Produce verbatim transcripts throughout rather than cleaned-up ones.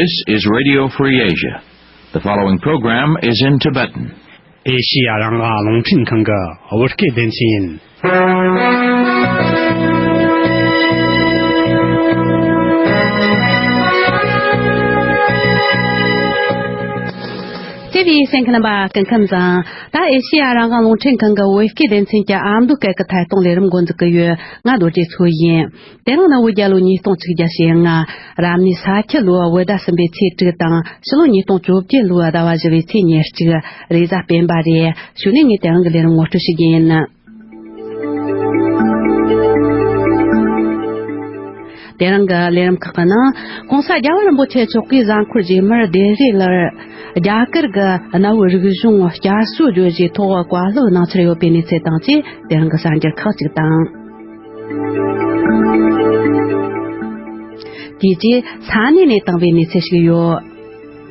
This is Radio Free Asia. The following program is in Tibetan. ཨེ་ཤི་ཡ་རང་དབང་རླུང་འཕྲིན་ཁང་གི་བོད་སྐད་སྡེ་ཚན་ཡིན། དེ་བས་གསན་མཁན་རྣམ་པ་སྐུ་ཁམས་བཟང་། ད་ཨེ་ཤི་ཡ་རང་དབང་རླུང་འཕྲིན་ཁང་གི་བོད་སྐད་སྡེ་ཚན་གྱི་ཨ་མདོ་སྐད་ཀྱི་ཐད་གཏོང་ལས་རིམ་འགོ་འཛུགས་ཀྱི་ཡོད། ང་རྡོ་རྗེ་མཚོ་ཡིན། དེ་རིང་ནི་བོད་རྒྱལ་ལོ་ཉིས་སྟོང་ཆིག་བརྒྱ་ཞེ་ལྔ། རབ་གནས་ས་ཁྱི་ལོའི་བོད་ཟླ་གསུམ་པའི་ཚེས་དྲུག་དང་། ཕྱི་ལོ་ཉིས་སྟོང་བཅོ་བརྒྱད་ལོའི་ཟླ་བ་བཞི་བའི་ཚེས་ཉེར་གཅིག། རེས་གཟའ་སྤེན་པ་རེད། གཞུག་ནས་ངས་དེ་རིང་གི་ལས་རིམ་ངོ་སྤྲོད་ཞུ་རྒྱུ་ཡིན། དེ་རིང་གི་ལས་རིམ་ཁག་གི་ནང་། གོང་ས་རྒྱལ་བ་རིན་པོ་ཆེ་མཆོག་གིས་གཟའ་འཁོར་རྗེས་མར་ལྡི་ལི་ལ། རྒྱ་གར་གྱི་གནའ་བོའི་རིག་གཞུང་བསྐྱར་གསོ་བརྗོད་གཞིའི་ཐོག་བཀའ་སློབ་གནང་འཆར་ཡོད་པའི་གནས་ཚུལ་དང་བཅས། དེ་རིང་གི་གསར་འགྱུར་ཁག་ཅིག་དང་། དེ་རྗེས་ས་གནས་ནས་བཏང་བའི་གནས་ཚུལ་ཞིག་ཡོད།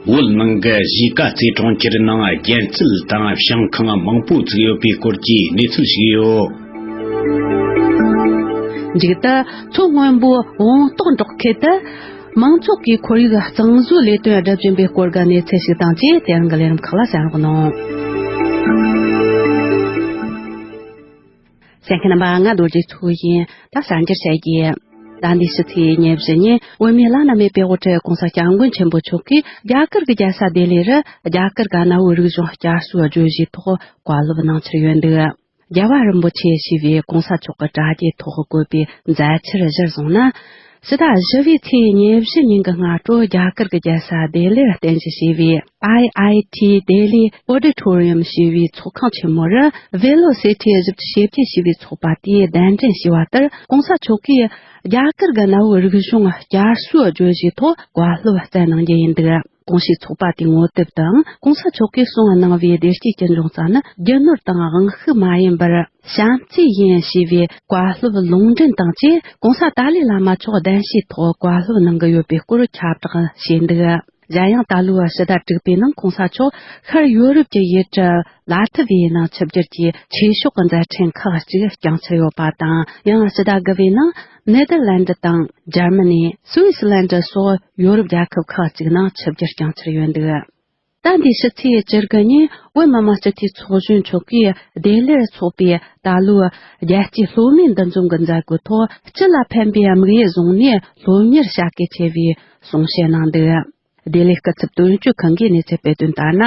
བོད་ནང་གི་གཞིས་ཀ་རྩེ་གྲོང་ཁྱེར་ནང་རྒྱལ་རྩེད་དང་བྱང་ཁང་མང་པོ་བཙུགས་ཡོད་པའི་སྐོར་གྱི་གནས་ཚུལ་ཞིག་ཡོད། མཇུག་ཏུ་མཚོ་སྔོན་པོའི་བོང་རྟོག་འབྲོག་ཁུལ་དུ་མང་ཚོགས་ཀྱིས་ཁོར་ཡུག་གཙང་བཟོའི་ལས་དོན་སྒྲུབ་བཞིན་པའི་སྐོར་གྱི་གནས་ཚུལ་ཞིག་དང་བཅས། དེ་རིང་གི་ལས་རིམ་ཁག་ལ་གསན་རོགས་གནང་། གསན་མཁན་རྣམ་པ། ང་རྡོ་རྗེ་མཚོ་ཡིན། ད་གསར་འགྱུར་བཤད་རྒྱུ། ཟླ་འདིའི་ཕྱི་ཚེས་ཉེར་བཞི་ཉིན། བོད་མིའི་བླ་ན་མེད་པའི་དབུ་ཁྲིད་༸གོང་ས་༸སྐྱབས་མགོན་ཆེན་པོ་མཆོག་གིས་རྒྱ་གར་གྱི་རྒྱལ་ས་ལྡི་ལི་རུ་རྒྱ་གར་གྱི་གནའ་བོའི་རིག་གཞུང་བསྐྱར་གསོའི་བརྗོད་གཞིའི་ཐོག་བཀའ་སློབ་གནང་འཆར་ཡོད་འདུག། རྒྱལ་བ་རིན་པོ་ཆེ་ཞེས་པའི་༸གོང་ས་མཆོག་གི་དྲ་རྒྱའི་ཐོག་བཀོད་པའི་མཛད་འཆར་གཞིར་བཟུང་ན། ཕྱི་ཟླ་བཞི་པའི་ཚེས་ཉེར་བཞི་ཉིན་གྱི་སྔ་དྲོ་རྒྱ་གར་གྱི་རྒྱལ་ས་ལྡི་ལིར་རྟེན་གཞི་བྱས་པའི་I I T Delhi Auditorium ཞེས་པའི་ཚོགས་ཁང་ཆེན་མོ་རུ། Velocity བཞི་བཅུ་ཞེ་བརྒྱད་ཞེས་པའི་ཚོགས་པ་དེས་གདན་འདྲེན་བྱས་པ་ལྟར། ༸གོང་ས་མཆོག་གིས་རྒྱ་གར་གྱི་གནའ་བོའི་རིག་གཞུང་བསྐྱར་གསོའི་བརྗོད་གཞིའི་ཐོག་བཀའ་སློབ་སྩལ་གནང་རྒྱུ་ཡིན་འདུག། གོང་ཞུས་ཚོགས་པ་དེའི་ངོ་དེབ་དུའང་། ༸གོང་ས་མཆོག་གིས་གསུངས་གནང་བའི་བདེ་སྐྱིད་ཀྱི་འབྱུང་རྩ་ནི་རྒྱུ་ནོར་དང་དབང་ཤུགས་མ་ཡིན་པར་བྱམས་བརྩེ་ཡིན་ཞེས་པའི་བཀའ་སློབ་ལུང་འདྲེན་དང་བཅས། ༸གོང་ས་ཏཱ་ལའི་བླ་མ་མཆོག་གདན་ཞུའི་ཐོག་བཀའ་སློབ་གནང་གི་ཡོད་པའི་སྐོར་ཁྱབ་བསྒྲགས་བྱས་འདུག། གཞན་ཡང་། ད་ལོའི་ཕྱི་ཟླ་དྲུག་པའི་ནང་༸གོང་ས་མཆོག་ཤར་ཡོ་རོབ་ཀྱི་ཡུལ་གྲུ་ལ་ཐི་བྷི་ཡའི་ནང་ཆིབས་བསྒྱུར་གྱིས་ཆོས་ཕྱོགས་ཀྱི་མཛད་འཕྲིན་ཁག་ཅིག་བསྐྱངས་འཆར་ཡོད་པ་དང་། ཡང་ཕྱི་ཟླ་དགུ་པའི་ནང་ནེ་དར་ལན་ཌི་དང་། འཇར་མ་ནི། སུད་སི་ལན་ཌི་སོགས་ཡོ་རོབ་རྒྱལ་ཁབ་ཁག་ཅིག་ནང་ཆིབས་བསྒྱུར་བསྐྱངས་འཆར་ཡོད་འདུག། ད་འདིའི་ཕྱི་ཚེས་བཅུ་དགུ་ཉིན་བོད་མི་མང་སྤྱི་འཐུས་ཚོགས་གཞོན་མཆོག་གིས་ལྡི་ལིར་འཚོགས་པའི་ད་ལོའི་རྒྱལ་སྤྱིའི་སློབ་མའི་འདུ་འཛོམས་ཀྱི་མཛད་སྒོའི་ཐོག་སྤྱི་ལ་ཕན་པའི་དམིགས་ཡུལ་བཟུང་ནས་སློབ་གཉེར་བྱ་གལ་ཆེ་བའི་གསུང་བཤད་གནང་འདུག། ལྡི་ལིའི་སྐུ་ཚབ་དོན་གཅོད་ཁང་གིས་གནས་ཚུལ་སྤེལ་དོན་ལྟར་ན།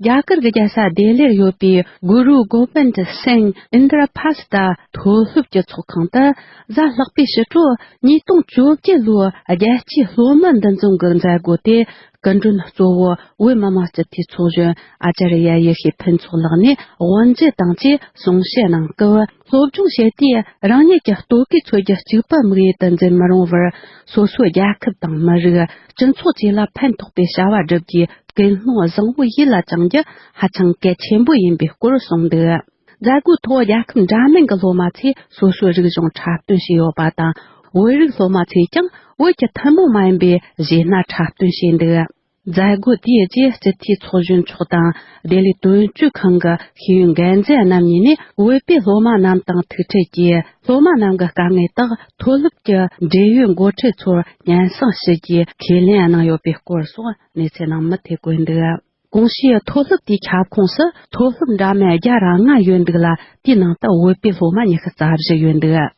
རྒྱ་གར་གྱི་རྒྱལ་ས་ལྡི་ལིར་ཡོད་པའི་གུ་རུ་གོ་བིནད་སིང་ཨིན་དྲ་པ་སི་ཏ་མཐོ་སློབ་ཀྱི་ཚོགས་ཁང་དུ། གཟའ་ལྷག་པའི་ཕྱི་དྲོ་ཉིས་སྟོང་བཅོ་བརྒྱད་ལོའི་རྒྱལ་སྤྱིའི་སློབ་མའི་འདུ་འཛོམས་ཀྱི་མཛད་སྒོ་དེ། སྐུ་མགྲོན་གཙོ་བོ་བོད་མི་མང་སྤྱི་འཐུས་ཚོགས་གཞོན་ཨ་ཙརྱ་ཡེ་ཤེས་ཕུན་ཚོགས་ལགས་ནས་དབུ་འབྱེད་དང་བཅས་གསུང་བཤད་གནང་སྐབས། སློབ་སྦྱོང་བྱེད་དུས་རང་ཉིད་ཀྱི་ལྟོ་གོས་འཚོལ་རྒྱུ་གཅིག་པུ་དམིགས་ཡུལ་དུ་འཛིན་མི་རུང་བར། སོ་སོའི་རྒྱལ་ཁབ་དང་མི་རིགས། སྤྱི་ཚོགས་བཅས་ལ་ཕན་ཐོགས་པའི་བྱ་བ་བསྒྲུབ་རྒྱུའི་ཀུན་སློང་བཟང་བོ་ཡིད་ལ་བཅངས་རྒྱུ་ཧ་ཅང་གལ་ཆེན་པོ་ཡིན་པའི་སྐོར་གསུངས་འདུག། མཛད་སྒོའི་ཐོག་རྒྱལ་ཁབ་འདྲ་མིན་གྱི་སློབ་མ་ཚོས་སོ་སོའི་རིག་གཞུང་འཁྲབ་སྟོན་བྱས་ཡོད་པ་དང་། བོད་རིགས་སློབ་མ་ཚོས་ཀྱང་བོད་ཀྱི་ཐུན་མོང་མ་ཡིན་པའི་གཞས་སྣ་འཁྲབ་སྟོན་བྱས་འདུག། མཛད་སྒོ་དེའི་རྗེས་སྤྱི་འཐུས་ཚོགས་གཞོན་མཆོག་དང་ལྡི་ལི་དོན་གཅོད་ཁང་གི་ཤེས་ཡོན་འགན་འཛིན་རྣམ་གཉིས་ནས་བོད་པའི་སློབ་མ་རྣམས་དང་ཐུག་འཕྲད་ཀྱིས། སློབ་མ་རྣམས་ཀྱི་དཀའ་ངལ་དག་མཐོ་སློབ་ཀྱི་འབྲེལ་ཡོད་འགོ་ཁྲིད་ཚོར་སྙན་སེང་ཞུ་རྒྱུའི་ཁས་ལེན་གནང་ཡོད་པའི་སྐོར་སོགས་གནས་ཚུལ་ནང་མུ་མཐུད་བཀོད་འདུག། གོང་ཞུས་མཐོ་སློབ་དེའི་ཁྱབ་ཁོངས་སུ་མཐོ་སློབ་འདྲ་མིན་བརྒྱ་ར་ལྔ་ཡོད་འདུག་ལ། དེའི་ནང་དུ་བོད་པའི་སློབ་མ་ཉི་ཤུ་རྩ་བཞི་ཡོད་འདུག།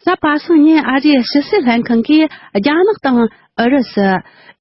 གཟའ་པ་སངས་ཉིན་ཨ་རིའི་ཕྱི་སྲིད་ལྷན་ཁང་གིས་རྒྱ་ནག་དང་ཨུ་རུ་སུ།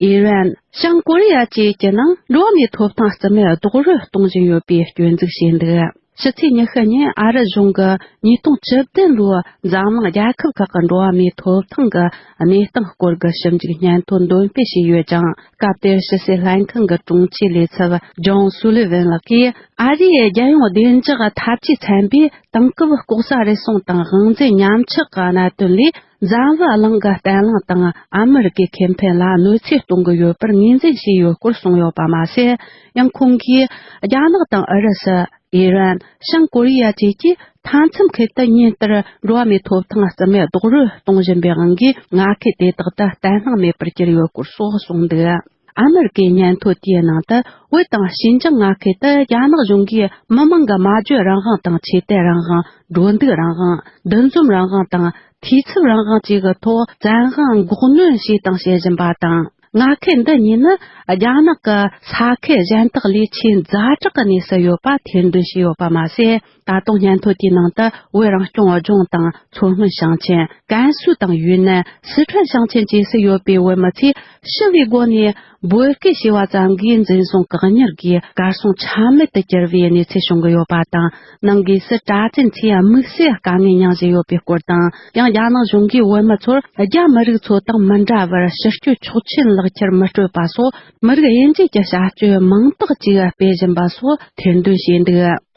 ཨི་རན། བྱང་ཀོ་རི་ཡ་བཅས་ཀྱི་ནང་འགྲོ་བ་མིའི་ཐོབ་ཐང་རྩིས་མེད་རྡོག་རོལ་གཏོང་བཞིན་ཡོད་པའི་སྐྱོན་འཛུགས་བྱས་འདུག། ཕྱི་ཚེས་ཉི་ཤུ་ཉིན་ཨ་རི་གཞུང་གིས་ཉིས་སྟོང་བཅུ་བདུན་ལོའི་འཛམ་གླིང་རྒྱལ་ཁབ་ཁག་གི་འགྲོ་བ་མིའི་ཐོབ་ཐང་གི་གནས་སྟངས་སྐོར་གྱི་ཞིབ་འཇུག་སྙན་ཐོ་འདོན་སྤེལ་བྱས་ཡོད་ཅིང་། སྐབས་དེར་ཕྱི་སྲིད་ལྷན་ཁང་གི་དྲུང་ཆེ་ལས་ཚབ་ཇོན་སུ་ལི་ཝན་ལགས་ཀྱིས། ཨ་རིའི་རྒྱལ་ཡོངས་བདེ་འཇགས་འཐབ་ཇུས་ཚན་པས་དེང་སྐབས་ལྐོག་ཟ་རུལ་སུངས་དང་དབང་འཛིན་ཉམས་ཆག་གི་གནད་དོན་ལས། འཛམ་བུ་གླིང་གི་བརྟན་ལྷིང་དང་ཨ་མི་རི་ཀའི་ཁེ་ཕན་ལ་གནོད་འཚེ་གཏོང་གི་ཡོད་པར་ངོས་འཛིན་བྱས་ཡོད་སྐོར་གསུངས་ཡོད་པ་མ་ཟད། ཡང་ཁོང་གིས་རྒྱ་ནག་དང་ཨུ་རུ་སུ། ཨི་རན། བྱང་ཀོ་རི་ཡ་བཅས་ཀྱིས་མཐའ་མཚམས་ཁུལ་དུ་ཉིན་ལྟར་འགྲོ་བ་མིའི་ཐོབ་ཐང་རྩིས་མེད་རྡོག་རོལ་གཏོང་བཞིན་པའི་དབང་གིས་མངའ་ཁུལ་དེ་དག་ཏུ་བརྟན་ལྷིང་མེད་པར་གྱུར་ཡོད་སྐོར་སོགས་གསུངས་འདུག། ཨ་མི་རི་ཀའི་སྙན་ཐོ་དེའི་ནང་དུ། བོད་དང་ཞིན་ཅང་མངའ་ཁུལ་དུ་རྒྱ་ནག་གཞུང་གིས་མི་མང་གི་སྨྲ་བརྗོད་རང་དབང་དང་ཆོས་དད་རང་དབང་། འགྲོ་འདུག་རང་དབང་། འདུ་འཛོམས་རང་དབང་དང་། འཐུས་ཚབ་རང་དབང་བཅས་ཀྱི་ཐོག་བཙན་དབང་འགོག་གནོན་བྱས་དང་བྱེད་བཞིན་པ་དང་ མངའ་ཁུལ་འདི་གཉིས་ནི་རྒྱ་ནག་གི་ས་ཁུལ་གཞན་དག་ལས་ཆེས་ཛ་དྲག་གི་གནས་སུ་ཡོད་པ་ཐེར་འདོན་བྱས་ཡོད་པ་མ་ཟད། ད་དུང་སྙན་ཐོ་དེའི་ནང་དུ་བོད་རང་སྐྱོང་ལྗོངས་དང་མཚོ་སྔོན་ཞིང་ཆེན། ཀན་སུའུ་དང་ཡུན་ནན། སི་ཁྲོན་ཞིང་ཆེན་བཅས་སུ་ཡོད་པའི་བོད་མི་ཚོས་ཞི་བའི་སྒོ་ནས་འབོད་སྐུལ་བྱས་པ་ཙམ་གྱིས་འཛིན་བཟུང་བཀག་ཉར་གྱིས་གར་སོང་ཆ་མེད་དུ་གྱུར་བའི་གནས་ཚུལ་བྱུང་གི་ཡོད་པ་དང་། ནང་སྒོས་སུ་གྲྭ་བཙུན་ཚོས་དམིགས་བསལ་དཀའ་ངལ་མྱངས་བཞིན་ཡོད་པའི་སྐོར་དང་། ཡང་རྒྱ་ནག་གཞུང་གིས་བོད་མི་ཚོར་རྒྱ་མི་རིགས་ཚོ་དང་མི་འདྲ་བར་ཕྱི་སྐྱོད་ཆོག་མཆན་ལག་ཁྱེར་མི་སྤྲོད་པ་སོགས། མི་རིགས་དབྱེ་འབྱེད་ཀྱི་བྱ་སྤྱོད་མང་དག་ཅིག་སྤེལ་བཞིན་པ་སོགས་ཐེར་འདོན་བྱས་འདུག།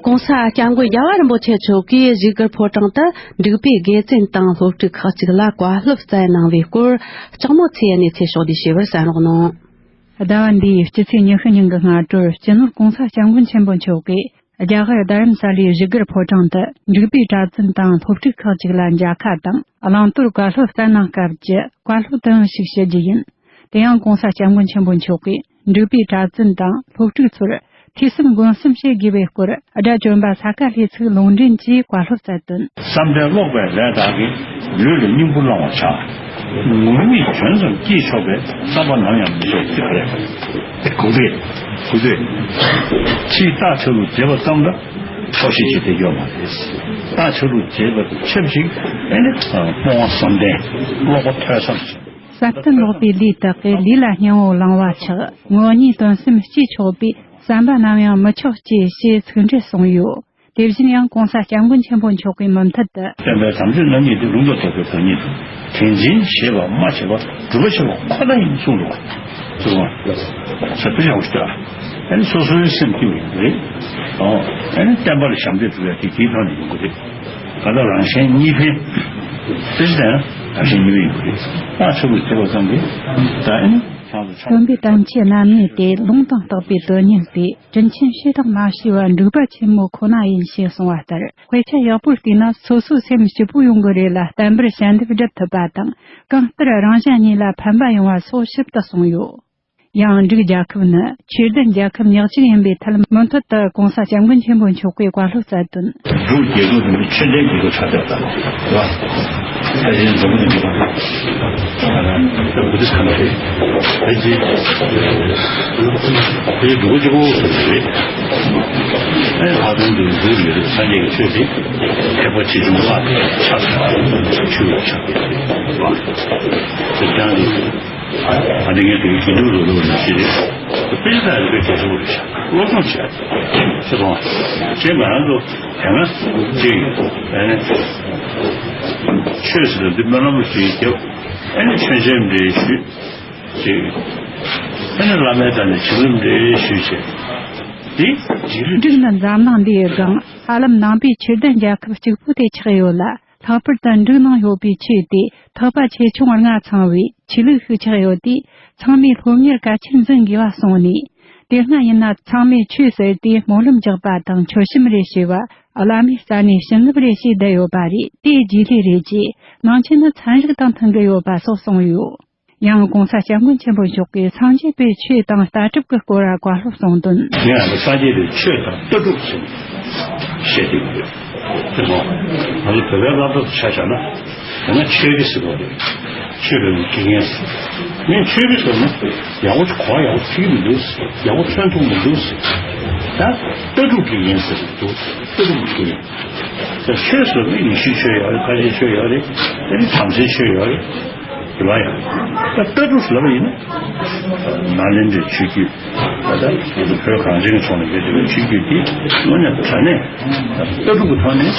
ྋགོང་ས་ྋསྐྱབས་མགོན་རྒྱལ་བ་རིན་པོ་ཆེ་མཆོག་གིས་བཞུགས་སྒར་ཕོ་བྲང་དུ་འབྲུག་པའི་དགེ་བཙུན་དང་སློབ་ཕྲུག་ཁག་ཅིག་ལ་བཀའ་སློབ་སྩལ་གནང་བའི་སྐོར། ལྕགས་མོ་ཚེ་གནས་ཚུལ་ཕྱོགས་བསྡུས་བྱས་པར་གསན་རོགས་གནང་། ཟླ་བ་འདིའི་སྤྱི་ཚེས་ཉི་ཤུ་ཉིན་གྱི་སྔ་དྲོར་སྤྱི་ནོར་༧གོང་ས་༧སྐྱབས་མགོན་ཆེན་པོ་མཆོག་གིས་རྒྱ་གར་རྡ་རམ་ས་ལའི་བཞུགས་སྒར་ཕོ་བྲང་དུ་འབྲུག་པའི་གྲྭ་བཙུན་དང་སློབ་ཕྲུག་ཁག་ཅིག་ལ་མཇལ་ཁ་དང་བླང་དོར་བཀའ་སློབ་སྩལ་གནང་སྐབས་ཀྱི་བཀའ་སློབ་དུམ་བུ་ཞིག་ཞུ་རྒྱུ་ཡིན། དེ་ཡང་༧གོང་ས་༧སྐྱབས་མགོན་ཆེན་པོ་མཆོག་གིས་འབྲུག་པའི་གྲྭ་བཙུན་དང་སློབ་ཕྲུག་ཚོར་ཐོས་བསམ་སྒོམ་གསུམ་བྱེད་དགོས་པའི་སྐོར་དགྲ་བཅོམ་པ་ས་ཀ་ལྷའི་ཚིག་ལུང་འདྲེན་གྱིས་བཀའ་སློབ་སྩལ་དོན། བསམ་གཏན་ཀློག་པའི་ལས་དག་གིས། ལུས་ལ་སྙིང་པོ་བླང་བར་བྱ། ངུར་སྨྲིག་གྱོན་ཙམ་སྐྱེས་ཆོག་པའི། བསམ་པ་ནམ་ཡང་མི་སྐྱེ་ཟེར་བ་རེད། དེ་གོ་དེ། གོ་དེ། ཕྱིས་རྟགས་ཆ་ལུགས་བྱེད་པ་ཙམ་ལ་ཐོག་ཤེས་བྱེད་དེ་ཡོད་མ་རེད། རྟགས་ཆ་ལུགས་བྱེད་པ་དང་ཆབས་ཅིག་ཨེ་ནི་སྤོང་བ་བསམ་གཏན། ཀློག་པ་ཐོས་བསམ་བྱེད། བསམ་གཏན་ཀློག་པའི་ལུས་དག་གིས། ལུས་ལ་སྙིང་པོ་བླང་བ་ཆགས། ངུ་སྨྲིག་དོན་གསུམ་སྐྱེས་ཆོག་པའི། བསམ་པ་ནམ་ཡང་མི་ཆོག་ཅེས་ཞེས་ཚིག་འགྲེལ་གསུངས་ཡོད། དེ་བཞིན་ཡང་༧གོང་ས་༧སྐྱབས་མགོན་ཆེན་པོ་མཆོག་གི་མུ་མཐུད་དུ། བསྟན་པའི་དམ་ཆོས་རྣམ་གཉིས་ཏེ། ལུང་དང་རྟོགས་པའི་བདག་ཉིད་དོ། དེ་འཛིན་བྱེད་པ་སྨྲ་བྱེད་པ། སྒྲུབ་པ་བྱེད་པ་ཁོ་ན་ཡིན་གསུངས་འདུག། གསུངས་པ། ཟབ་པའི་ཡང་ལྟ། ཨ་ནི་སོ་སོའི་སེམས་སྐྱིད་པ་ཡོང་གི་རེད། ཨོ། ཨ་ནི་བསྟན་པ་ལ་ཞབས་འདེགས་སྒྲུབ་ཡ་དེ་དེའི་ཐོག་ནས་ཡོང་གི་རེད། གང་ལྟར་རང་གཞན་གཉིས་ཕན། དེ་བཞིན་རང་གཞན་གཉིས་ཕན་ཡོང་གི་རེད། སྨྲ་བྱེད་པ་བྱེད་པ་ཙམ་གྱིས་ད་ཨ་ནི་བྱང་དུ་ཆགས། སྟོན་པའི་དམ་ཆོས་རྣམ་གཉིས་ཏེ། ལུང་དང་རྟོགས་པའི་དོན་གཉེར་ཏེ། དྲིན་ཆེན་བཤད་དང་མ་བཤད་པ། འབྲུག་པ་ཆེན་མོ་ཁོ་ན་ཡིན། ཞེས་གསུངས་པ་ལྟར། དཔེ་ཆ་ཡག་པོར་བལྟས་ན་སོ་སོའི་སེམས་སྐྱིད་པོ་ཡོང་གི་རེད་ལ། བསྟན་པར་ཞལ་འདེབས་སྒྲུབ་ཐུབ་པ་དང་། གང་ལྟར་རང་གཞན་གཉིས་ལ་ཕན་པ་ཡོང་བ་སོགས་ཞིབ་ཏུ་གསུངས་ཡོད། ཡང་འབྲུག་རྒྱལ་ཁབ་ནི་ཆོས་ལྡན་རྒྱལ་ཁབ་ཉག་གཅིག་ཡིན་པའི་ཐད། མུ་མཐུད་དུ་༧གོང་ས་༧སྐྱབས་མགོན་ཆེན་པོ་མཆོག་གིས་བཀའ་སློབ་སྩལ་དོན། འབྲུག་རྒྱལ་ཁབ་འདི་ནི་ཆོས་ལྡན་རྒྱལ་ཁབ་ཆགས་བསྡད་པ་རེད་བ། ད་ཅི་འཛམ་བུ་གླིང་གི་ད་ལྟ་བུ་དིས་ཁ་ན་རེད། ད་ཅི་དེ་འབྲུག་གི་གཅིག་པོ་རེད། ཨེ་ད་དུང་འདི་འཛུལ་ཡོད་རེད། སངས་རྒྱས་ཀྱི་ཆོས་དེ་ཐེག་པ་ཆེ་ཆུང་ལ་ཆགས་ཆགས་ཆོས་ལ་ཆགས་པའི་རེད་བ། དེ་ཀྱང་རེད། ཨ་ནི་ངས་དེ་རྒྱུན་དུ་རུ་རུ་ནས་ཤེས་རེད། དཔེ་ཆ་ལྟ་ཡག་དཔེ་གལ་ཆེན་པོ་རེད་ཤག་སློབ་སྦྱོང་བྱས་ཚེ་དང་བྱས་ང་རང་ཚོ་དེ་སྔ་ཅིག་ཡིན་ཨ་ནི་ཆོས་ཟེར་དུས་སྨོན་ལམ་ཞིག་བརྒྱབ། ཨ་ནི་མཆོད་མཇལ་འདྲ་ཞུས་ཅིག་ཨ་ནི་བླ་མའི་རྩ་ནས་བྱིན་རླབས་འདྲ་ཞུས་བྱས། དེ་རྗེས་ལུས། འབྲུག་ནི་འཛམ་གླིང་འདིའི་སྒང་ཧ་ལམ་ནང་པའི་ཆོས་ལྡན་རྒྱལ་ཁབ་གཅིག་པུ་དེ་ཆགས་ཡོད་ལ། ལྷག་པར་དུ་འབྲུག་ནང་ཡོད་པའི་ཆོས་དེ་ཐེག་པ་ཆེ་ཆུང་ལྔ་ཚང་བའི་ཆོས་ལུགས་ཤིག་ཆགས་ཡོད་དུས། ཚང་མས་སློབ་གཉེར་གལ་ཆེར་འཛིན་དགོས་པ་གསུངས་ནས། དེ་སྔ་ཡིན་ན་ཚང་མས་ཆོས་ཟེར་དུས་སྨོན་ལམ་རྒྱག་པ་དང་མཆོད་བཤམས་རེ་ཞུ་བ། བླ་མའི་རྩ་ནས་བྱིན་རླབས་རེ་ཞུས་བསྡད་ཡོད་པ་རེད། དེ་རྗེས་ལུས་རེད་ཅེས་ནང་ཆོས་ནི་ཚན་རིག་དང་མཐུན་གྱི་ཡོད་པ་སོགས་གསུངས་ཡོད། ཡང་༧གོང་ས་༧སྐྱབས་མགོན་ཆེན་པོ་མཆོག་གིས་སངས་རྒྱས་པའི་ཆོས་དང་ལྟ་གྲུབ་ཀྱི་སྐོར་བཀའ་སློབ་གསུངས་དོན། ངས་ཨ་ནི་སངས་རྒྱས་པའི་ཆོས་དང་ལྟ་གྲུབ་ཟེར་ནས་བཤད་དེ་ཡོད། དེ་མོ། ང་ཚོ་བོད་པའི་སློབ་གྲྭ་དུ་ཆ་བཞག་ན། དེ་ན་ཆོས་དགེ་ཟེར་བ་རེད། ཆོས་པའི་དགེ་རྒན་ཟེར། ངས་ཆོས་དགེ་ཟེར་ན་ཡག་པོ་གོ་བ་ཡག་པོ་ཐིག་མི་འདུག་ཟེར། ཡག་པོ་ཐོན་ཐུབ་མི་འདུག་ཟེར། ད་ལྟ་གྲུབ་དགེ་རྒན་ཟེར་འདུག་ལྟ་གྲུབ་དགེ་རྒན། ད་ཆོས་ཟེར་ན་ཡེ་ཤུའི་ཆོས་ཡོད་རེད། ཁ་ཆེའི་ཆོས་ཡོད་རེད། དེ་ནི་བྲམ་ཟེའི་ཆོས་ཡོད་རེད། དེ་བ་ཡང་ད་ལྟ་གྲུབ་ཟེར་བ་ཡིན་ན། ནཱ་ལེནྡྲའི་ཆོས་བརྒྱུད། ད་ལྟ་ང་ཚོ་བོད་གངས་ཅན་གྱི་ཕྱོགས་ནས་ཡོད་བསྡད་པའི་ཆོས་བརྒྱུད་འདི་དངོས་གནས་དྲང་གནས་ལྟ་གྲུབ་ཀྱི་ཐོག་ནས་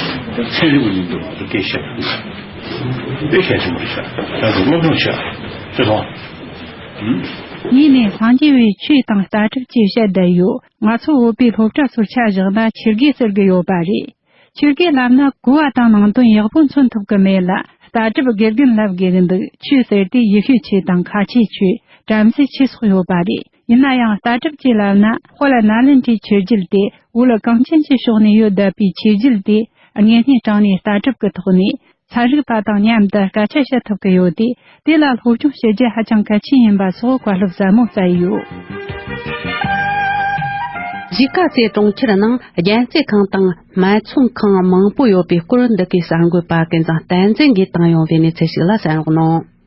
ཚན་རིག་པ་ཡིན་དུས་ང་ཚོ་སྐད་བཤད་དགོས། དཔེ་གལ་ཆེན་པོ་རེད་ཤག་ད་དུང་སློབ་སྦྱོང་བྱས་ཚེ་དང་། གཉིས་ནས་སངས་རྒྱས་པའི་ཆོས་དང་ལྟ་གྲུབ་ཅེས་བཤད་བསྡད་ཡོད། ང་ཚོ་བོད་པའི་སློབ་གྲྭ་ཚོར་ཆ་བཞག་ན་ཆོས་དགེ་ཟེར་གི་ཡོད་པ་རེད། ཆོས་དགེ་ལབ་ན་གོ་བ་དང་ནང་དོན་ཡག་པོ་མཚོན་ཐུབ་ཀྱི་མེད་ལ། ལྟ་གྲུབ་དགེ་རྒན་ལབ་དགོས་ཀྱི་འདུག་ཆོས་ཟེར་དུས་ཡེ་ཤུའི་ཆོས་དང་ཁ་ཆེའི་ཆོས། བྲམ་ཟེའི་ཆོས་སོགས་ཡོད་པ་རེད། ཡིན་ན་ཡང་ལྟ་གྲུབ་ཅེས་ལབ་ན་དཔལ་ནཱ་ལེནྡྲའི་ཆོས་བརྒྱུད་དེ་བོད་གངས་ཅན་གྱི་ཕྱོགས་ནས་ཡོད་བསྡད་པའི་ཆོས་བརྒྱུད་དེ་དངོས་གནས་དྲང་གནས་ལྟ་གྲུབ་ཀྱི་ཐོག་ནས་ཚན་རིག་པ་དང་མཉམ་དུ་སྐད་ཆ་བཤད་ཐུབ་ཀྱི་ཡོད་དེ། དེ་ལ་སློབ་སྦྱོང་བྱེད་རྒྱུ་ཧ་ཅང་གལ་ཆེན་ཡིན་པ་སོགས་བཀའ་སློབ་ཟབ་མོ་སྩལ་ཡོད། གཞིས་ཀ་རྩེ་གྲོང་ཁྱེར་ནང་རྒྱལ་རྩེ་ཁང་དང་སྨད་འཚོང་ཁང་མང་པོ་ཡོད་པའི་སྐོར་འདི་གའི་གསར་འགོད་པ་ཀུན་བཟང་བསྟན་འཛིན་གྱིས་བཏང་ཡོང་བའི་གནས་ཚུལ་ཞིག་ལ་གསན་རོགས་གནང་།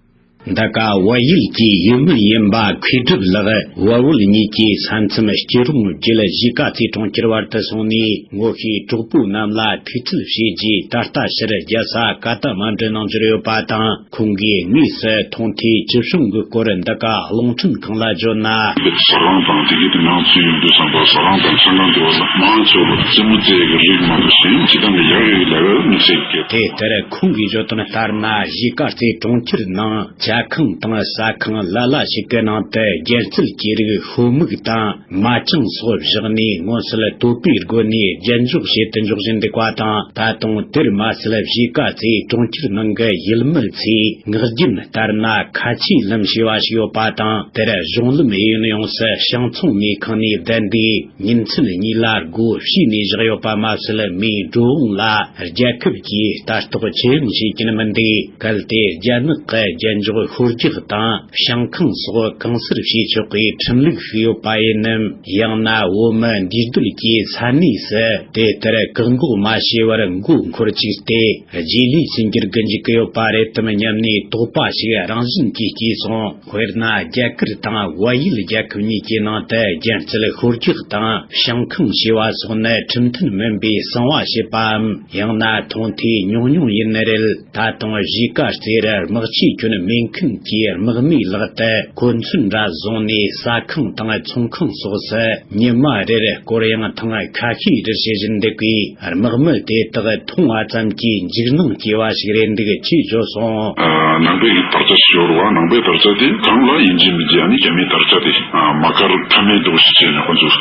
འདི་ག་བལ་ཡུལ་གྱི་ཡུལ་མི་ཡིན་པ་མཁས་གྲུབ་ལགས་བལ་བོད་གཉིས་ཀྱི་ས་མཚམས་སྐྱིད་རོང་བརྒྱུད་གཞིས་ཀ་རྩེ་གྲོང་ཁྱེར་བར་དུ་སོང་ནས་ངོ་ཤེས་གྲོགས་པོ་རྣམས་ལ་ཐུགས་འཚབ་བྱས་རྗེས། ད་ལྟ་ཕྱིར་རྒྱལ་ས་ཀ་ཐ་མན་གྲུ་ནང་འབྱོར་ཡོད་པ་དང་། ཁོང་གིས་དངོས་སུ་མཐོང་ཐོས་ཇི་བྱུང་གི་སྐོར་འདི་ག་རླུང་འཕྲིན་ཁང་ལ་བརྗོད་ན། ཟ་ཁང་དང་དེ་གའི་དེ་ནང་ཚུད་ཡོང་དུས་ཙམ་པ་ཟ་ཁང་དང་ཚོང་ཁང་དེ་བ་ལ་མང་ཆེ་བ་རྩེད་མོ་རྩེ་ཡག་གི་རིགས་མང་པོ་ཞིག་ཇི་ལྟར་ཡག་ཡོད་ལ་དམིགས་བསལ་གྱི། དེ་ལྟར་ཁོང་གིས་བརྗོད་དོན་ལྟར་ན། གཞིས་ཀ་རྩེ་གྲོང་ཁྱེར་ནང་ཇ་ཁང་དང་ཟ་ཁང་ལ་ལ་ཞིག་གི་ནང་དུ་རྒྱལ་རྩལ་གྱི་རིགས་ཤོ་མིག་དང་མ་ཅང་སོགས་བཞག་ནས་མངོན་གསལ་དོད་པོའི་སྒོ་ནས་རྒྱན་འཇོག་བྱེད་དུ་འཇོག་བཞིན་འདུག་པ་དང་། ད་དུང་དེར་མ་ཟད་གཞིས་ཀ་རྩེ་གྲོང་ཁྱེར་ནང་གི་ཡུལ་མི་ཚོས་ངག་རྒྱུན་ལྟར་ན་ཁ་ཆེའི་ལམ་ཞེས་པ་ཞིག་ཡོད་པ་དང་། དེར་གཞུང་ལམ་གཡས་གཡོན་ཡོངས་སུ་ཤིང་ཚོང་མའི་ཁང་ནས་བསྡད་འདུག་ཉིན་མཚན་གཉིས་ལ་སྒོ་ཕྱེ་ནས་བཞག་ཡོད་པ་མ་ཟད། མིའི་འགྲོ་འོང་ལ་རྒྱལ་ཁབ་ཀྱིས་ལྟ་རྟོག་ཇེ་ཡང་བྱེད་ཀྱིན་མི་འདུག་གལ་ཏེ་རྒྱ་ནག་གི་རྒྱན་འཇོག་ཤོ་རྒྱག་དང་ཤིང་ཁང་སོགས་གང་སར་བྱེད་ཆོག་པའི་ཁྲིམས་ལུགས་ཤིག་ཡོད་པ་ཡིན་ནམ། ཡང་ན་བོད་མི་འདུས་སྡོད་ཀྱི་ས་གནས་སུ་དེ་ལྟར་བཀག་འགོག་མ་བྱས་པར་མགོ་འཁོར་བཅུག་སྟེ་རྗེས་ལུས་སུ་འགྱུར་གྱི་འཇུག་གི་ཡོད་པ་རེད་དམ་སྙམ་ནས་དོགས་པ་ཞིག་རང་བཞིན་གྱིས་སྐྱེས་སོང་། དཔེར་ན། རྒྱ་གར་དང་བལ་ཡུལ་རྒྱལ་ཁབ་གཉིས་ཀྱི་ནང་དུ་རྒྱལ་རྩེད་ཤོ་རྒྱག་དང་ཤིང་ཁང་ཞེས་པ་སོགས་ནི་ཁྲིམས་མཐུན་མིན་པའི་གསང་བ་བྱེད་པའམ། ཡང་ན་མཐོང་ཐོས་ཉུང་ཉུང་ཡིན་ནི་རེད། ད་དུང་གཞིས་ཀ་རྩེར་དམག་ཆས་གྱོན་མེད་མཁན་གྱི་དམག་མིའི་ལག་ཏུ་གོ་མཚོན་འདྲ་བཟུང་ནས་ཟ་ཁང་དང་ཚོང་ཁང་སོགས་སུ་ཉི་མ་རེར་སྐོར་གཡེང་ཐེངས་ཁ་ཤས་རེ་བྱེད་བཞིན་འདུག་པས། དམག་མི་དེ་དག་མཐོང་བ་ཙམ་གྱིས་འཇིགས་སྣང་སྐྱེ་བ་ཞིག་རེད་འདུག་ཅེས་བརྗོད་སོང་། ཨ། ནང་པའི་གི་དར་ཆ་ཞིག་ཡོད་རེད་བ། ནང་པའི་དར་ཆ་དེ་གང་ལ་ཡིན་གཅིག་མིན་གཅིག་ཨ་ནི་རྒྱ་མིའི་དར་ཆ་དེ། ཨ། མ་དཀར་ཁ་མེད་འདུག་ཞེས་བྱས་ནས་ཁོ་ཚོས་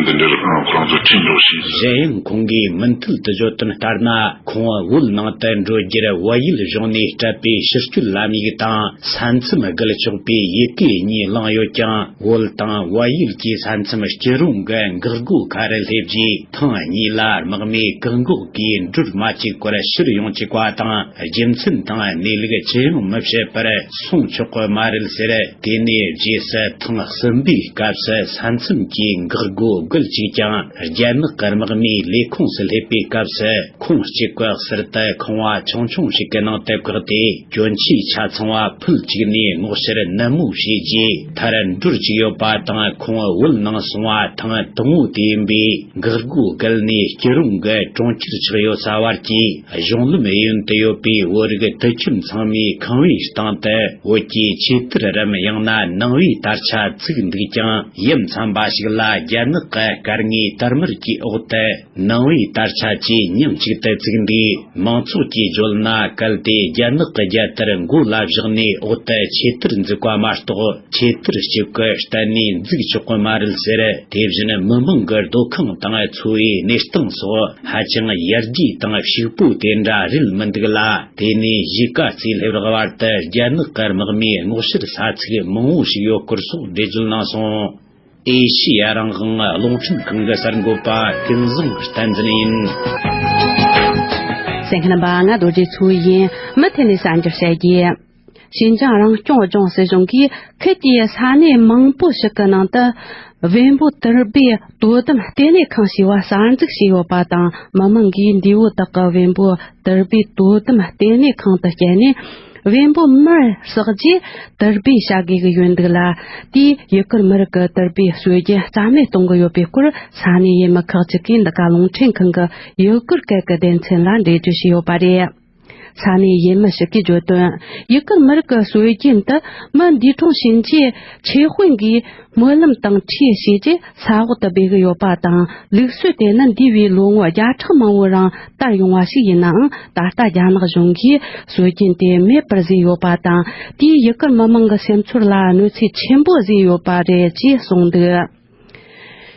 འདི་འདྲར་ཁོ་རང་ཚོས་ཁྲིད་འགྲོ་ཞེས། གཞན་ཡང་ཁོང་གིས་མུ་མཐུད་དུ་བརྗོད་དོན་ལྟར་ན། ཁོང་བོད་ནང་དུ་འགྲོ་རྒྱུར་བལ་ཡུལ་གཞུང་ནས་སྤྲད་པའི་ཕྱིར་སྐྱོད་ལམ་ཡིག་དང་ས་མཚམས་བརྒལ་ཆོག་པའི་ཡི་གེ་གཉིས་བླངས་ཡོད་ཀྱང་། བོད་དང་བལ་ཡུལ་གྱི་ས་མཚམས་སྐྱིད་རོང་གི་འགག་སྒོ་ཁ་རུ་སླེབས་རྗེས། ཐེངས་གཉིས་ལ་དམག་མིས་བཀག་འགོག་གིས་འགྲུལ་མ་བཅུག་པར་ཕྱིར་ཡོང་བཅུག་པ་དང་། རྒྱུ་མཚན་དང་གནས་ལུགས་ཅི་ཡང་མི་བཤད་པར་སོང་ཆོག་གི་མ་རེད་ཟེར། དེ་ནས་རྗེས་སུ་ཐེངས་གསུམ་པའི་སྐབས་སུ་ས་མཚམས་ཀྱི་འགག་སྒོ་བརྒལ་བཅུག་ཀྱང་། རྒྱ་ནག་གི་དམག་མིའི་ལས་ཁུངས་སུ་སླེབས་པའི་སྐབས་སུ། ཁོང་གཅིག་པུ་ཟུར་དུ་ཁང་བ་ཆུང་ཆུང་ཞིག་གི་ནང་དུ་བཀག་སྟེ། གྱོན་ཆས་ཆ་ཚང་བ་ཕུད་བཅུག་ནས་ངོ་ཤེས་ནན་མོ་བྱས་རྗེས། མཐར་འགྲུལ་བཅུག་ཡོད་པ་དང་། ཁོང་བོད་ནང་སོང་བ་ཐེངས་དང་པོ་དེ་ཡིན་པས། འགག་སྒོ་བརྒལ་ནས་སྐྱིད་རོང་གི་གྲོང་ཁྱེར་ཆགས་ཡོད་ས་བར་གྱི་གཞུང་ལམ་གཡས་གཡོན་དུ་ཡོད་པའི་བོད་རིགས་དུད་ཁྱིམ་ཚང་མའི་ཁང་བའི་སྟེང་དུ། བོད་ཀྱི་ཆོས་དར་རམ། ཡང་ན་ནང་པའི་དར་ཆ་བཙུགས་འདུག་ཀྱང་། ཡུམ་ཚན་པ་ཞིག་ལ་རྒྱ་ནག་གི་སྐར་ལྔའི་དར་དམར་གྱི་འོག་ཏུ་ནང་པའི་དར་ཆ་བཅས་མཉམ་གཅིག་ཏུ་བཙུགས་འདུག་མང་ཚོགས་ཀྱིས་བརྗོད་ན། གལ་ཏེ་རྒྱ་ནག་གི་རྒྱལ་དར་མགོ་ལ་བཞག་ནས་འོག་ཏུ་ཆོས་དར་འཛུགས་པ་མ་གཏོགས། ཆོས་དར་གཅིག་པུ་གཏན་ནས་འཛུགས་ཆོག་གི་མ་རེད་ཟེར། དེ་བཞིན་མི་མང་གི་སྡོད་ཁང་དང་འཚོ་བའི་གནས་སྟངས་སོགས་ཧ་ཅང་ཡར་རྒྱས་དང་ཕྱུག་པོ་དེ་འདྲ་རེད་མི་འདུག་ལ། དེ་ནས་གཞིས་ཀ་རྩེ་སླེབས་རག་བར་དུ་རྒྱ་ནག་གི་དམག་མིའི་སྔོག་བཤེར་ས་ཚིགས་མང་བོ་ཞིག་ཡོད་སྐོར་སོགས་འགྲེལ་བརྗོད་གནང་སོང་། ཨེ་ཤི་ཡ་རང་དབང་རླུང་འཕྲིན་ཁང་གི་གསར་འགོད་པ་ཀུན་བཟང་བསྟན་འཛིན་ཡིན། གསན་མཁན་རྣམ་པ། ང་རྡོ་རྗེ་མཚོ་ཡིན། མུ་མཐུད་ནས་གསར་འགྱུར་བཤད་རྒྱུ། ཞིན་ཅང་རང་སྐྱོང་ལྗོངས་སྲིད་གཞུང་གིས་ཁུལ་གྱི་ས་གནས་མང་པོ་ཞིག་གི་ནང་དུ་བེམ་པོ་དུར་སྦས་དོ་དམ་ལྟེ་གནས་ཁང་ཞེས་པ་གསར་འཛུགས་བྱས་ཡོད་པ་དང་། མི་མང་གིས་འདས་པོ་དག་གི་བེམ་པོ་དུར་སྦས་དོ་དམ་ལྟེ་གནས་ཁང་དུ་བསྐྱལ་ནས། བེམ་པོ་མར་བསགས་རྗེས་དུར་སྦས་བྱ་དགོས་ཀྱི་ཡོད་འདུག་ལ། དེས་ཡུ་གུར་མི་རིགས་ཀྱི་དུར་སྦས་སྲོལ་རྒྱུན་རྩ་མེད་གཏོང་གི་ཡོད་པའི་སྐོར་ས་གནས་ཡུལ་མི་ཁག་ཅིག་གིས་འདི་ག་རླུང་འཕྲིན་ཁང་གི་ཡུ་གུར་སྐད་ཀྱི་སྡེ་ཚན་ལ་འགྲེལ་བརྗོད་བྱས་ཡོད་པ་རེད། ས་གནས་ཡུལ་མི་ཞིག་གིས་བརྗོད་དོན། ཡུ་གུར་མི་རིགས་ཀྱི་སྲོལ་རྒྱུན་དུ་མི་འདས་གྲོངས་ཕྱིན་རྗེས་ཆོས་དཔོན་གྱིས་སྨོན་ལམ་དང་ཁྲུས་བྱས་རྗེས་ས་འོག་ཏུ་སྦས་ཀྱི་ཡོད་པ་དང་། ལུགས་སྲོལ་དེ་ནི་འདས་པའི་ལོ་ངོ་བརྒྱ་ཕྲག་མང་པོའི་རིང་དར་ཡོང་བ་ཞིག་ཡིན་ནའང་། ད་ལྟ་རྒྱ་ནག་གཞུང་གིས་སྲོལ་རྒྱུན་དེ་མེད་པར་བཟོས་ཡོད་པ་དང་། དེས་ཡུ་གུར་མི་མང་གི་སེམས་ཚོར་ལ་གནོད་འཚེ་ཆེན་པོ་བཟོས་ཡོད་པ་རེད་ཅེས་གསུངས་འདུག་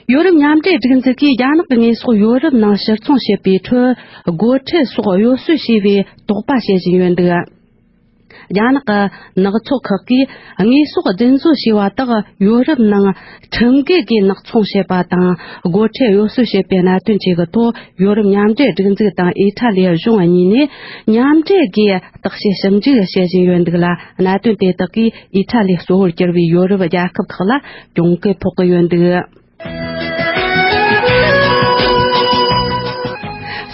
ཡོ་རོབ་མཉམ་འབྲེལ་སྒྲིག་འཛུགས་ཀྱིས་རྒྱ་ནག་གི་དངོས་ཟོག་ཡོ་རོབ་ནང་ཕྱིར་ཚོང་བྱེད་པའི་ཁྲོད་སྒོ་ཁྲལ་སོགས་གཡོ་ཟོལ་བྱས་པའི་དོགས་པ་བྱེད་བཞིན་ཡོད་འདུག་རྒྱ་ནག་གི་ནག་ཚོགས་ཁག་གིས་དངོས་ཟོག་རྫུན་བཟོ་བྱས་པ་དག་ཡོ་རོབ་ནང་ཁྲིམས་འགལ་གྱིས་ནག་ཚོང་བྱས་པ་དང་། སྒོ་ཁྲལ་གཡོ་ཟོལ་བྱས་པའི་གནད་དོན་བཅས་ཀྱི་ཐོག་ཡོ་རོབ་མཉམ་འབྲེལ་སྒྲིག་འཛུགས་དང་ཨི་ཊ་ལི་གཞུང་གཉིས་ནས་མཉམ་འབྲེལ་སྒོས་བརྟག་དཔྱད་ཞིབ་འཇུག་བྱེད་བཞིན་ཡོད་འདུག་ལ། གནད་དོན་དེ་དག་གིས་ཨི་ཊ་ལི་གཙོ་བོར་གྱུར་པའི་ཡོ་རོབ་རྒྱལ་ཁབ་ཁག་ལ་གྱོང་གུན་ཕོག་གི་ཡོད་འདུག་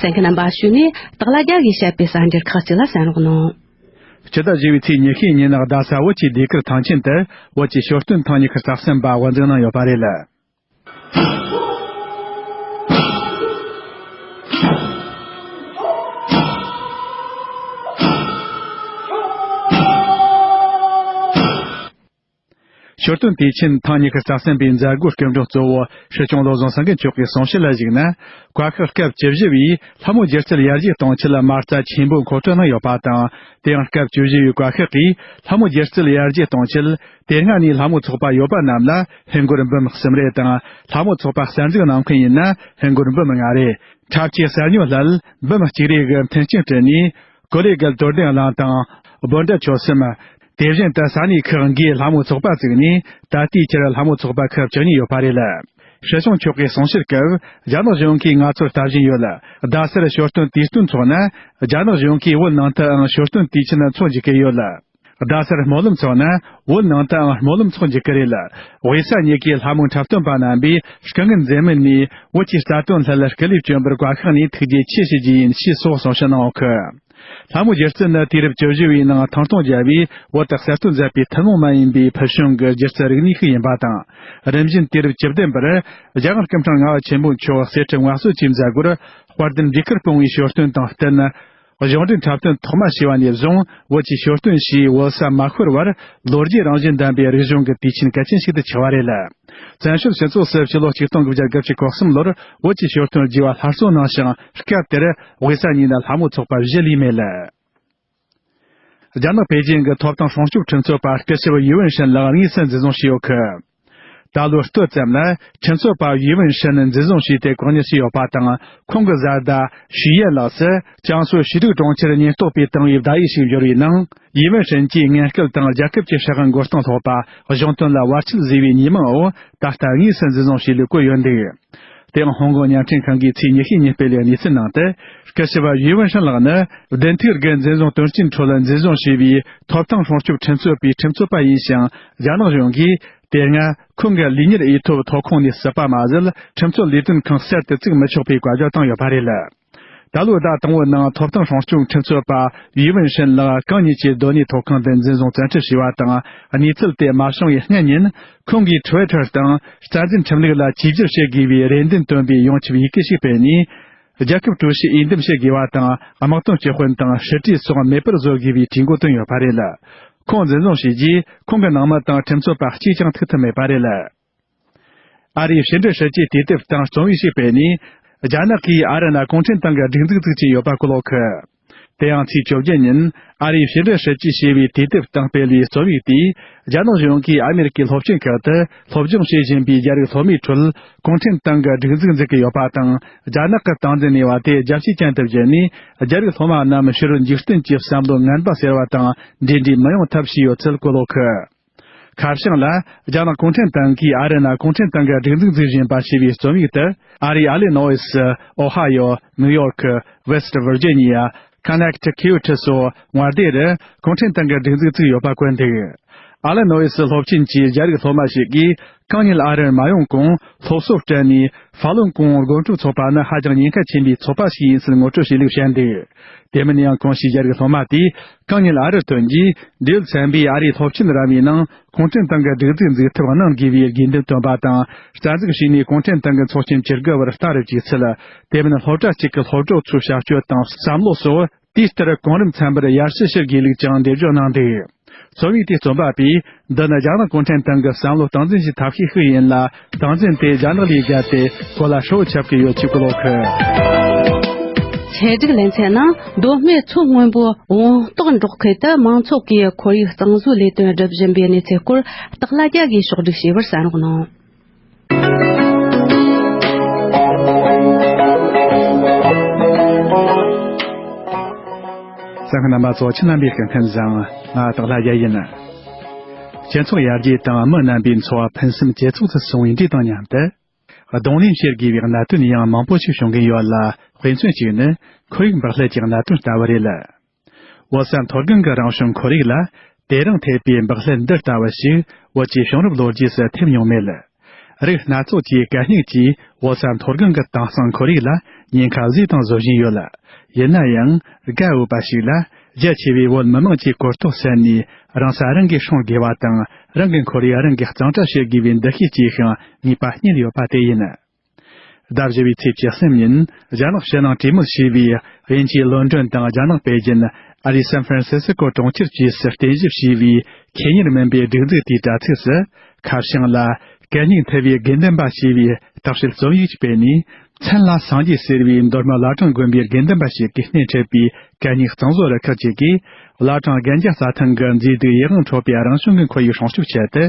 གསན་མཁན་རྣམ་པ་ཞུས་ནས་སྟག་ལྷ་རྒྱལ་གྱིས་བཤད་པའི་གསར་འགྱུར་ཁག་ཅིག་ལ་གསན་རོགས་གནང་། སྤྱི་ཟླ་བཞི་པའི་ཚེས་ཉི་ཤུའི་ཉིན་རྡ་ས་བོད་ཀྱི་ཟློས་གར་ཐང་ཆེན་དུ་བོད་ཀྱི་ཞོ་སྟོན་ཐེངས་ཉི་ཤུ་རྩ་གསུམ་པ་དབུ་འཛུགས་གནང་ཡོད་པ་རེད། ཞོ་སྟོན་དུས་ཆེན་ཐེངས་ཉི་ཤུ་རྩ་གསུམ་པའི་མཛད་སྒོའི་སྐུ་མགྲོན་གཙོ་བོ་སྲིད་སྐྱོང་བློ་བཟང་སེང་གེ་མཆོག་གིས་གསུང་བཤད་ལ་གཞིགས་ན། བཀའ་ཤག་སྐབས་བཅུ་བཞི་པས་ལྷ་མོ་སྒྱུ་རྩལ་ཡར་རྒྱས་གཏོང་ཆེད་མ་རྩ་ཆེན་པོ་མཁོ་སྤྲོད་གནང་ཡོད་པ་དང་། དེ་ཡང་སྐབས་བཅུ་བཞི་པའི་བཀའ་ཤག་གིས་ལྷ་མོ་སྒྱུ་རྩལ་ཡར་རྒྱས་གཏོང་ཆེད་དེ་སྔ་ནས་ལྷ་མོ་ཚོགས་པ་ཡོད་པ་རྣམས་ལ་ཧིན་སྒོར་འབུམ་གསུམ་རེ་དང་། ལྷ་མོ་ཚོགས་པ་གསར་འཛུགས་གནང་མཁན་ཡིན་ན་ཧིན་སྒོར་འབུམ་ལྔ་རེ། འཁྲབ་ཆས་གསར་ཉོ་སླད་འབུམ་གཅིག་རེ་གི་མཐུན་རྐྱེན་བསྐྲུན་ནས། ཀོ་ལེ་གལ་དོ་ལྡན་གླིང་དང་། སྦོ་འདྲ་ཆོལ་གསུམ། དེ་བཞིན་དུ་ས་གནས་ཁག་འགའི་ལྷ་མོ་ཚོགས་པ་བཙུགས་ནས། ད་ལྟའི་ཆར་ལྷ་མོ་ཚོགས་པ་ཁག་བཅུ་གཉིས་ཡོད་པ་རེད། སྲིད་སྐྱོང་མཆོག་གིས་གསུང་བཤད་སྐབས། རྒྱ་ནག་གཞུང་གིས་ང་ཚོར་ལྟ་བཞིན་ཡོད། རྡ་སར་ཞོ་སྟོན་དུས་སྟོན་འཚོགས་ན། རྒྱ་ནག་གཞུང་གིས་བོད་ནང་དུའང་ཞོ་སྟོན་དུས་ཆེན་འཚོགས་འཇུག་གི་ཡོད། རྡ་སར་སྨོན་ལམ་འཚོགས་ན། བོད་ནང་དུའང་སྨོན་ལམ་འཚོགས་འཇུག་གི་རེད། དབུས་ས་གཉིས་ཀའི་ལྷ་མོ་འཁྲབ་སྟོན་པ་རྣམ་པས་སྐུ་ངལ་འཛེམས་མེད་ནས། བོད་ཀྱི་རྩ་དོན་སླད་སྐུ་ལུས་བསྐྱོན་པར་བཀའ་ཤག་ནས་ཐུགས་རྗེ་ཆེ་ཞུ་རྒྱུ་ཡིན་ཞེས་སོགས་གསུང་བཤད་གནང་ཡོད་གི། ལྷ་མོ་སྒྱུ་རྩལ་ནི་དུས་རབས་བཅུ་བཞི་པའི་ནང་ཐང་སྟོང་བརྒྱབ་པའི་བོད་དུ་གསར་གཏོད་མཛད་པའི་ཐུན་མོང་མ་ཡིན་པའི་ཕུལ་བྱུང་གི་སྒྱུ་རྩལ་རིག་གནས་ཤིག་ཡིན་པ་དང་། རིམ་བཞིན་དུས་རབས་བཅུ་བདུན་པར་རྒྱལ་དབང་སྐུ་ཕྲེང་ལྔ་པ་ཆེན་པོ་མཆོག་གསེར་ཁྲི་མངའ་གསོལ་གྱི་མཛད་སྒོར་དཔལ་ལྡན་འབྲུག་དཀར་སྤུངས་པའི་ཞོ་སྟོན་དང་བསྟུན། གཞུང་འབྲེལ་འཁྲབ་སྟོན་ཐོག་མ་ཞུས་པ་ནས་བཟུང་བོད་ཀྱི་ཞོ་སྟོན་ཞེས་བོད་ས་མ་ཤོར་བར་ལོ་རྒྱུས་རང་བཞིན་ལྡན་པའི་རིག་གཞུང་གི་དུས་ཆེན་གལ་ཆེན་ཞིག་ཏུ་ཆགས་པ་རེད། བཙན་བྱོལ་སྤྱི་ཚོགས་སུ་ཕྱི་ལོ་ཆིག་སྟོང་དགུ་བརྒྱ་དགུ་བཅུ་གོ་གསུམ་ལོར་བོད་ཀྱི་ཞོ་སྟོན་རྒྱས་པ་སླར་གསོ་གནང་ཞིང་། སྐབས་དེར་དབུས་ས་གཉིས་ན་ལྷ་མོ་ཚོགས་པ་བཞི་ལས་མེད། རྒྱ་ནག་པེ་ཅིང་གི་ཐོབ་ཐང་སྲུང་སྐྱོབ་ཁྲིམས་རྩོད་པ་སྐུ་ཞབས་ཡུས་ཝུན་ཧྲན་ལགས་དངོས་སུ་འཛིན་བཟུང་བྱས་ཡོད་གི། ད་ལོའི་སྟོད་ཙམ་ལ་ཁྲིམས་རྩོད་པ་ཡུས་ཝུན་ཧྲན་འཛིན་བཟུང་བྱས་ཏེ་བཀག་ཉར་བྱས་ཡོད་པ་དང་། ཁོང་གི་བཟའ་ཟླ་ཞུས་ཡན་ལགས་སུ་ཅང་སུའུ་ཞི་ཀྲོའུ་གྲོང་ཁྱེར་ཉེན་རྟོག་པས་བཏང་བའི་བརྡ་ཡིག་ཞིག་འབྱོར་བའི་ནང་། ཡུས་ཝུན་ཧྲན་གྱིས་ངན་སྐུལ་དང་རྒྱལ་ཁབ་ཀྱི་སྲིད་དབང་མགོ་རྟིང་སློག་པ། གཞུང་དོན་ལ་བར་ཆད་བཟོས་པའི་ཉེས་མིང་འོག་ད་ལྟ་དངོས་སུ་འཛིན་བཟུང་བྱས་ཡོད་སྐོར་ཡོད་འདུག། དེ་ཡང་ཧོང་ཀོང་བརྙན་འཕྲིན་ཁང་གིས་ཚེས་ཉི་ཤུ་ཉིན་སྤེལ་བའི་གནས་ཚུལ་ནང་དུ། སྐུ་ཞབས་ཡུས་ཝུན་ཧྲན་ལགས་ནི་བདུན་ཐིག་སྒེར་འཛིན་བཟུང་དོན་རྐྱེན་ཁྲོད་འཛིན་བཟུང་བྱས་པའི་ཐོབ་ཐང་སྲུང་སྐྱོབ་ཁྲིམས་རྩོད་པའི་ཁྲིམས་རྩོད་པ་ཡིན་ཞིང་། རྒྱ་ནག་གཞུང་གིས་དེ་སྔ་ཁོང་གི་ལས་གཉེར་འོས་ཐོབ་ཐོ་ཁུངས་ནས་བསུབས་པ་མ་ཟད། ཁྲིམས་རྩོད་ལས་དོན་ཁང་གསར་དུ་བཙུགས་མི་ཆོག་པའི་བཀའ་རྒྱ་བཏང་ཡོད་པ་རེད། ད་ལོའི་ཟླ་དང་པོའི་ནང་ཐོབ་ཐང་སྲུང་སྐྱོབ་ཁྲིམས་རྩོད་པ་ཡུས་ཝུན་ཧྲན་ལགས་གང་ཉིད་ཀྱི་སྡོད་གནས་ཐོ་ཁང་དུ་འཛིན་བཟུང་བཙན་ཁྲིད་བྱས་པ་དང་། གནས་ཚུལ་དེ་མ་བྱུང་བའི་སྔ་ཉིན། ཁོང་གིས་ཊུ་ཝི་ཊར་སྟེང་རྩ་འཛིན་ཁྲིམས་ལུགས་ལ་བཅོས་བསྒྱུར་བྱེད་དགོས་པའི་རེ་འདུན་བཏོན་པའི་ཡོངས་ཁྱབ་ཡི་གེ་ཞིག་སྤེལ་ནས། རྒྱལ་ཁབ་ཀྲུའུ་ཞིའི་འོས་འདེམས་བྱེད་དགོས་པ་དང་། དམག་དོན་སྤྱི་དཔོན་དང་ཧྲི་ཀྲི་སོགས་མེད་པར་བཟོ་དགོས་པའི་གྲོས་འགོ་བཏོན་ཡོད་པ་རེད། ཁོང་འཛིན་བཟུང་བྱས་རྗེས། ཁོང་གི་ནང་མི་དང་ཁྲིམས་རྩོད་པ་གཅིག་ཀྱང་ཐུག་ཐུབ་མེད་པ་རེད། ཨ་རིའི་ཕྱི་འབྲེལ་སྲིད་ཇུས་དུས་དེབ་སྟེང་རྩོམ་ཡིག་ཞིག་སྤེལ་ནས། རྒྱ་ནག་གིས་ཨ་རི་ན་གུང་ཁྲན་ཏང་གི་སྒྲིག་འཛུགས་བཙུགས་ཀྱི་ཡོད་པ་བཀོད་ཡོད་གི། དེ་ཡང་ཚེས་བཅོ་བརྒྱད་ཉིན། ཨ་རིའི་ཕྱི་འབྲེལ་སྲིད་ཇུས་ཞེས་པའི་དུས་དེབ་སྟེང་སྤེལ་བའི་རྩོམ་ཡིག་དེས། རྒྱ་ནག་གཞུང་གིས་ཨ་མེ་རི་ཀའི་སློབ་ཆེན་ཁག་ཏུ་སློབ་སྦྱོང་བྱེད་བཞིན་པའི་རྒྱ་རིགས་སློབ་མའི་ཁྲོད། གུང་ཁྲན་ཏང་གི་སྒྲིག་འཛུགས་འཛུགས་ཀྱི་ཡོད་པ་དང་། རྒྱ་ནག་གི་སྟངས་འཛིན་ནུས་པ་དེ་རྒྱལ་སྤྱིའི་སྟེང་དུ་བརྗོད་ནས། རྒྱ་རིགས་སློབ་མ་རྣམས་ཕྱི་རོལ་འཇིག་རྟེན་གྱི་བསམ་བློ་ངན་པ་ཟེར་བ་དང་འབྲེལ་འདྲིས་མི་ཡོང་ཐབས་བྱས་ཡོད་ཚུལ་བཀོད་ཡོད་གི། ཁ་བྱང་ལ། རྒྱ་ནག་གུང་ཁྲན་ཏང་གིས་ཨ་རི་ན་གུང་ཁྲན་ཏང་གི་སྒྲིག་འཛུགས་འཛུགས་བཞིན་པ་ཞེས་པའི་རྩོམ་ཡིག་དེ། ཨ་རིའི་ཨི་ལི་ནོ་ཝིས། ཨོ་ཧ་ཡོ། ནིའུ་ཡོག་ཝེ་སི་ཊི་ཝི་རི་ཇི་ནི་ཡ། ཀོ་ནེག་ཊི་ཁུ་ཊི་སོགས་མངའ་སྡེ་རུ་གུང་ཁྲན་ཏང་གི་སྒྲིག་འཛུགས་བཙུགས་ཡོད་པ་བཀོད་འདུག། ཨི་ལི་ནོ་ཝིས་སློབ་ཆེན་གྱི་རྒྱ་རིགས་སློབ་མ་ཞིག་གིས། གང་ཉིད་ཨ་རིར་མ་ཡོང་གོང་སློབ་གསོ་སྤྲད་ནས། ཧྥ་ལུན་གོང་སྒོམ་སྒྲུབ་ཚོགས་པ་ནི་ཧ་ཅང་ཉེན་ཁ་ཆེན་པོའི་ཚོགས་པ་ཞིག་ཡིན་ཚུལ་ངོ་སྤྲོད་བྱས་ལུགས་བཤད་འདུག། དེ་མིན་ཡང་གོང་ཞུས་རྒྱ་རིགས་སློབ་མ་དེས། གང་ཉིད་ཨ་རིར་ཐོན་རྗེས། འབྲེལ་ཡོད་ཚན་པས་ཨ་རིའི་སློབ་ཆེན་ར་བའི་ནང་གུང་ཁྲན་ཏང་གི་སྒྲིག་འཛུགས་འཛུགས་ཐབས་གནང་དགོས་པའི་དགོས་འདུན་བཏོན་པ་དང་། རྩ་འཛུགས་བྱས་ནས་གུང་ཁྲན་ཏང་གི་ཚོགས་ཆེན་བཅུ་དགུ་པར་ལྟ་རུ་བཅུག་ཚུལ། དེ་མིན་སློབ་གྲྭ་གཅིག་གི་སློབ་གྲོགས་ཚོའི་བྱ་སྤྱོད་དང་བསམ་བློ་སོགས། དུས་ལྟར་གོང་རིམ་ཚན་པར་ཡར་ཞུ་ཞུ་དགོས་ལུགས་ཀྱང་འགྲེལ་བརྗོད་གནང་འདུག། རྩོམ་ཡིག་དེའི་རྩོམ་པ་པས། འདི་ནི་རྒྱ་ནག་གུང་ཁྲན་ཏང་གི་བསམ་བློ་སྟངས་འཛིན་གྱི་ཐབས་ཤེས་ཤིག་ཡིན་ལ། སྟངས་འཛིན་དེ་རྒྱ་ནག་ལས་བརྒལ་ཏེ་གོ་ལ་ཧྲིལ་བོ་ཁྱབ་ཀྱི་ཡོད་ཅེས་བཀོད་ཡོད་གི། ཆེད་སྒྲིག་ལེ་ཚན་ནང་མདོ་སྨད་མཚོ་སྔོན་པོའི་བོང་སྟག་འབྲོག་ཁུལ་དུ་མང་ཚོགས་ཀྱིས་ཁོར་ཡུག་གཙང་བཟོའི་ལས་དོན་སྒྲུབ་བཞིན་པའི་གནས་ཚུལ་སྐོར་སྟག་ལྷ་རྒྱལ་གྱིས་ཕྱོགས་སྒྲིག་བྱས་པར་གསན་རོགས་གནང་། གསན་མཁན་རྣམ་པ་ཚོ། ཁྱེད་རྣམ་པའི་སྐུ་ཁམས་བཟང་། ང་སྟག་ལྷ་རྒྱལ་ཡིན། སྤྱི་ཚོགས་ཡར་རྒྱས་དང་མི་རྣམ་པའི་འཚོ་བ་ཕུན་སུམ་ཇེ་ཚོགས་སུ་སོང་བའི་འབྲས་དང་མཉམ་དུ། གདོང་ལེན་བྱེད་དགོས་པའི་གནད་དོན་ཡང་མང་པོ་ཞིག་བྱུང་གིན་ཡོད་ལ། དཔེ་མཚོན་གཅིག་ནི་ཁོར་ཡུག་འབག་བསླད་ཀྱི་གནད་དོན་ལྟ་བུ་རེད། བོད་ས་མཐོ་སྒང་གི་རང་བྱུང་ཁོར་ཡུག་ལ་དེ་རིང་ཐེབས་པའི་འབག་བསླད་འདི་ལྟ་བུ་ཞིག་བོད་ཀྱི་བྱུང་རབས་ལོ་རྒྱུས་སུ་ཐེབས་མྱོང་མེད། རིགས་སྣ་ཚོགས་ཀྱི་གད་སྙིགས་ཀྱིས་བོད་ས་མཐོ་སྒང་གི་དྭངས་གཙང་ཁོར་ཡུག་ལ་ཉེན་ཁ་བཟོས་དང་བཟོ་བཞིན་ཡོད། ཡིན་ན་ཡང་དགའ་འོས་པ་ཞིག་ལ། རྒྱ་ཆེ་བའི་བོད་མི་མང་གི་གོ་རྟོགས་ཟད་ནས། རང་ས་རང་གིས་སྲུང་དགོས་པ་དང་། རང་གི་ཁོར་ཡུག་རང་གིས་གཙང་སྦྲ་བྱེད་དགོས་པའི་འདུ་ཤེས་སྐྱེས་ཤིང་། ངེས་པ་རྙེད་ཡོད་པ་དེ་ཡིན། ཟླ་བཞི་བའི་ཚེས་བཅུ་གསུམ་ཉིན། རྒྱ་ནག་ཕྱི་ནང་གྲོས་མོལ་བྱས་པའི་དབྱིན་ཇིའི་ལོན་ཌོན་དང་རྒྱ་ནག་པེ་ཅིན། ཨ་རིའི་སན་ཧྥ་རན་སི་སི་ཀོ་གྲོང་ཁྱེར་བཅས་སུ་རྟེན་གཞི་བྱས་པའི་ཁེ་གཉེར་མིན་པའི་སྒྲིག་འཛུགས་དེའི་དྲ་ཚིགས་སུ། ཁ་བྱང་ལ། གད་སྙིགས་འཐུ་བའི་དགེ་འདུན་པ་ཞེས་པའི་རྟགས་བྲིས་རྩོམ་ཡིག་ཅིག་སྤེལ་ནས། མཚན་ལ་སངས་རྒྱས་ཟེར་བའི་མདོ་སྨད་བླ་བྲང་དགོན་པའི་དགེ་འདུན་པ་ཞིག་གིས་སྣེ་ཁྲིད་པའི་གད་སྙིགས་གཙང་བཟོ་རུ་ཁག་ཅིག་གིས། བླ་བྲང་གན་རྒྱ་རྩྭ་ཐང་གི་མཛེས་སྡུག་ཡིད་དབང་འཕྲོག་པའི་རང་བྱུང་གི་ཁོར་ཡུག་སྲུང་སྐྱོབ་ཆེད་དུ།